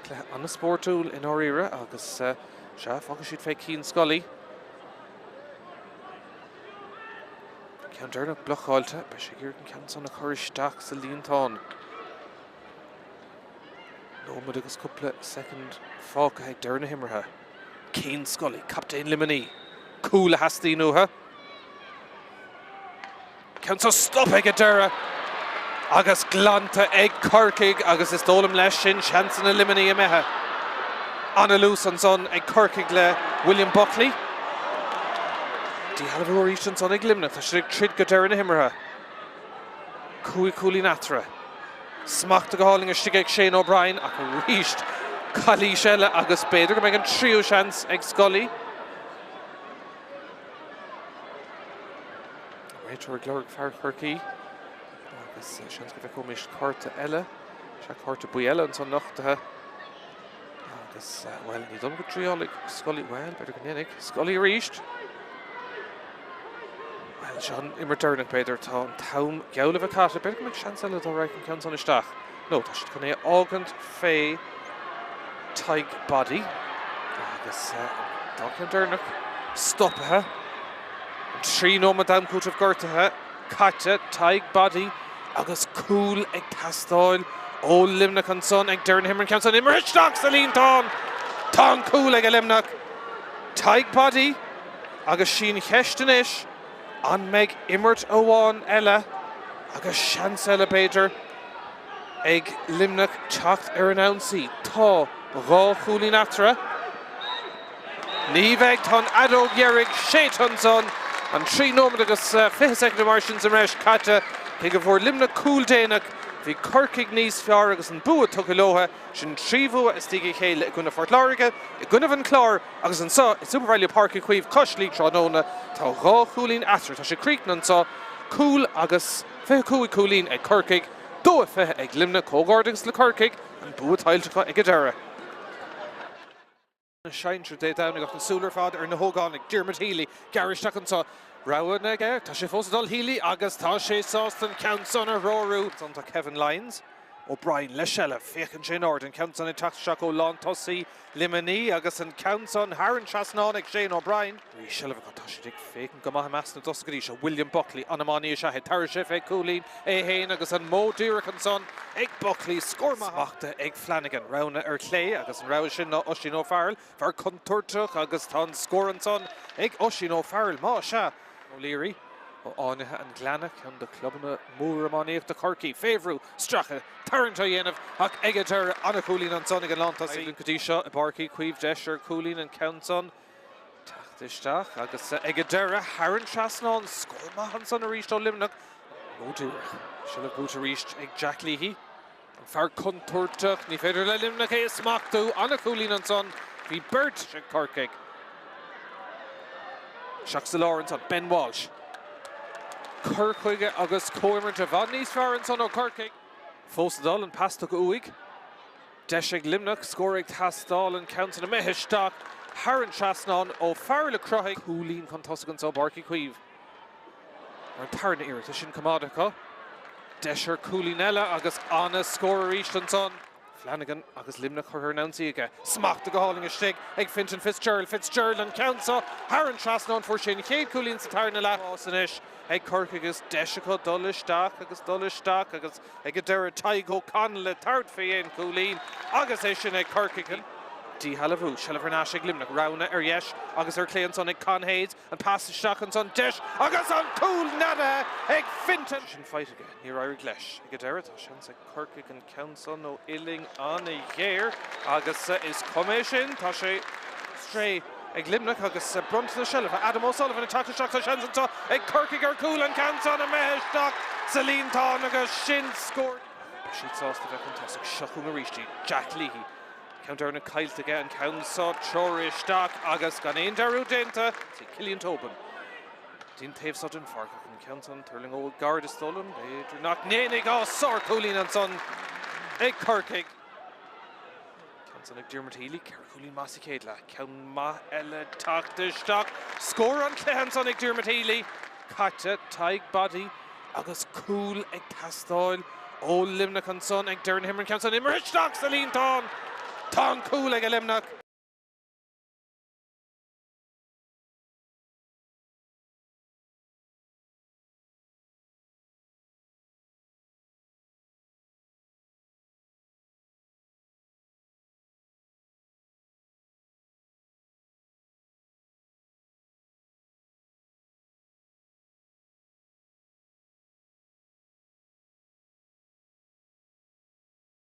A: Cluiche an-spórtúil i ndáiríre agus sea, fágfaidh siad fé Cian Scully. Ceann deireanach blocáilte, beidh sé ag iarraidh an ceann san a chur isteach sa líontán. Nóiméad agus cúpla soicind fágtha ag deireadh na himeartha. Cian Scully, captaen Luimnigh, cúl a theastaíonn uathu. Ceann seo stoptha ag an deireadh agus glanta ag Corcaigh agus is dóigh liom leis sin seansanna Luimnigh imithe. An-luas ansan ag Corcaigh le William Buckley. Díshealbhú arís ansan ag Luimneach. Tá siad ag troid go deireadh na himeartha. 5 chúilín eatarthu. Smachta go hálainn istigh ag Shane O'Brien ach arís calaois eile agus b'fhéidir go mbeidh an tríú seans ag Scully. Réiteoir ag lorg fear Chorcaí agus seans go bhfeicfimid cárta eile. Sea, cárta buí eile ansan nochtaithe. Agus, bhuel, ní dóigh liom go dtriálfaidh Scully, bhuel, b'fhéidir go ndéanfaidh Scully arís. Bhuel, seo an imirt deireanach, b'fhéidir. Tá an t-am geall le bheith caite. B'fhéidir go mbeidh seans eile dá raghadh an ceann san isteach. Nó tá siad chun é a fhágaint fé Tadhg Boddy agus an dá cheann deireanach stoptha. An 3 nóiméad d'am cúitimh gortaithe caite, Tadhg Boddy agus cúl ag teastáil ó Luimneach ansan ag deireadh na himeartha. An ceann san imeartha isteach sa líontán! Tá an cúl ag Luimneach. Tadhg Boddy agus sí an cheist anois an mbeidh imirt amháin eile agus seans eile b'fhéidir ag Luimneach teacht ar an ionsaí. Tá 2 chúilín eatarthu. Ní bheidh. Tá an fheadóg dheiridh séidte ansan. An 3 nóiméad agus 20 soicind mar sin sa mbreis caite. Cé go bhfuair Luimneach cúl déanach, bhí Corcaigh níos fearr agus an bua tugtha leo. Sin 3 bhua istigh a chéile i gcoinne Phort Láirge, i gcoinnibh an Chláir agus anso i Supervalu Páirc Uí Chaoimh cois Laoi tráthnóna. Tá 2 chúilín eatarthu. Tá sé críochnaithe anso. Cúl agus 25 cúilín ag Corcaigh. 2-20 ag Luimneach, comhghairdeas le Corcaigh, an bua tuillte acu ag an deireadh. Na sinsir Dé Domhnaigh ach na súile ar fad ar na hógánaigh. Diarmuid Healy, gearradh isteach anseo. Roghanna aige, tá sé fós ag dul Healy agus tá sé sásta an ceann san a threorú. Ansan tá Kevin Lyons. O'Brien le seilbh, féachann sé in airde, an ceann san ag teacht isteach ó lántosaí Luimnigh agus an ceann san thar an trasnán ag Shane O'Brien. Arís seilbh acu, tá siad ag féachaint go maith i measc na dtosaithe go dtí seo. William Buckley, an-iománaí is ea é, tabharfaidh sé fé chúilín é féin agus an modh díreach ansan ag Buckley. Scór maith smachtaithe ag Flanagan, roghanna ar chlé agus an rogha sin ná Oisín O'Farrell, fear contúirteach agus tá an scór ansan ag Oisín O'Farrell, má sea. O'Leary ó Fhánaithe an Ghleanna, ceann de chlubanna móra iománaíochta Chorcaí, fé bhrú, stracadh, tarraingt á dhéanamh ach ag an deireadh an-chúilín ansan ag an lántosaí. Go dtí seo i bPáirc Uí Chaoimh, deis ar chúilín an ceann san teacht isteach agus ag an deireadh thar an trasnán, scór maith ansan arís ó Luimneach. Modh díreach, seilbh buaite arís ag Jack Leahy. An fear contúirteach, ní féidir le Luimneach é a smachtú. An-chúilín ansan. Bhí beirt ag Corcaigh. Isteach sa lár ansan, Ben Walsh. Cur chuige agus comhimirt i bhfad níos fearr ansan ó Chorcaigh. Fós ag dul, an pas tugtha uaidh. Deis ag Luimneach, scór ag teastáil, an ceann san imithe isteach thar an trasnán ó Farrell a chruthaigh. Cúilín chun tosaigh anso i bPáirc Uí Chaoimh. Ar an tarna iarracht, é sin coimeádta acu. Deis ar chúilín eile agus an-scór arís ansan. Flanagan agus Luimneach curtha ar an ionsaí aige. Smachtaithe go hálainn istigh ag Fintan Fitzgerald. Fitzgerald an ceann seo thar an trasnán. Fuair sé an chéad chúilín sa tarna leath. Spás anois ag Corcaigh agus deis acu dul isteach agus dul isteach agus ag an deireadh Tadhg O'Connell ag tabhairt fé aon chúilín agus é sin ag Corcaigh. Díshealbhú, seilbh thar n-ais ag Luimneach. Roghanna ar dheis agus ar chlé ansan ag Con Hayes. An pas isteach ansan, deis agus an cúl neadaithe ag Fintan! Sin faighte aige, níor éirigh leis. Ag an deireadh, tá seans ag Corcaigh an ceann san ó uillinn an-ghéar agus is cuma é sin, tá sé strae ag Luimneach agus bronnta na seilbhe. Adam O'Sullivan ag teacht isteach, tá seans anseo ag Corcaigh ar chúl, an ceann san imithe isteach sa líontán agus sin scór. Beidh siad sásta bheith chun tosaigh. Seo chugainn arís iad, Jack Leahy. Ceann deireanach caillte aige, an ceann seo treoraithe isteach agus gan aon dearúd déanta. Sea, Cillian Tobin. Dtí'n taobh seo den pháirc ach an ceann san tuirlingeoidh gar is dóigh liom, b'fhéidir nach ndéanfaidh. Á, sárchúilín ansan ag Corcaigh. Ceann san ag Diarmuid Healy, 4 chúilín maith sa chéad leath. Ceann maith eile teacht isteach. Scór an chluiche ansan ag Diarmuid Healy. Caite, Tadhg Boddy. Agus cúl ag teastáil ó Luimneach ansan ag deireadh na himeartha, an ceann san imithe isteach sa líontán! Tá an cúl ag Luimneach!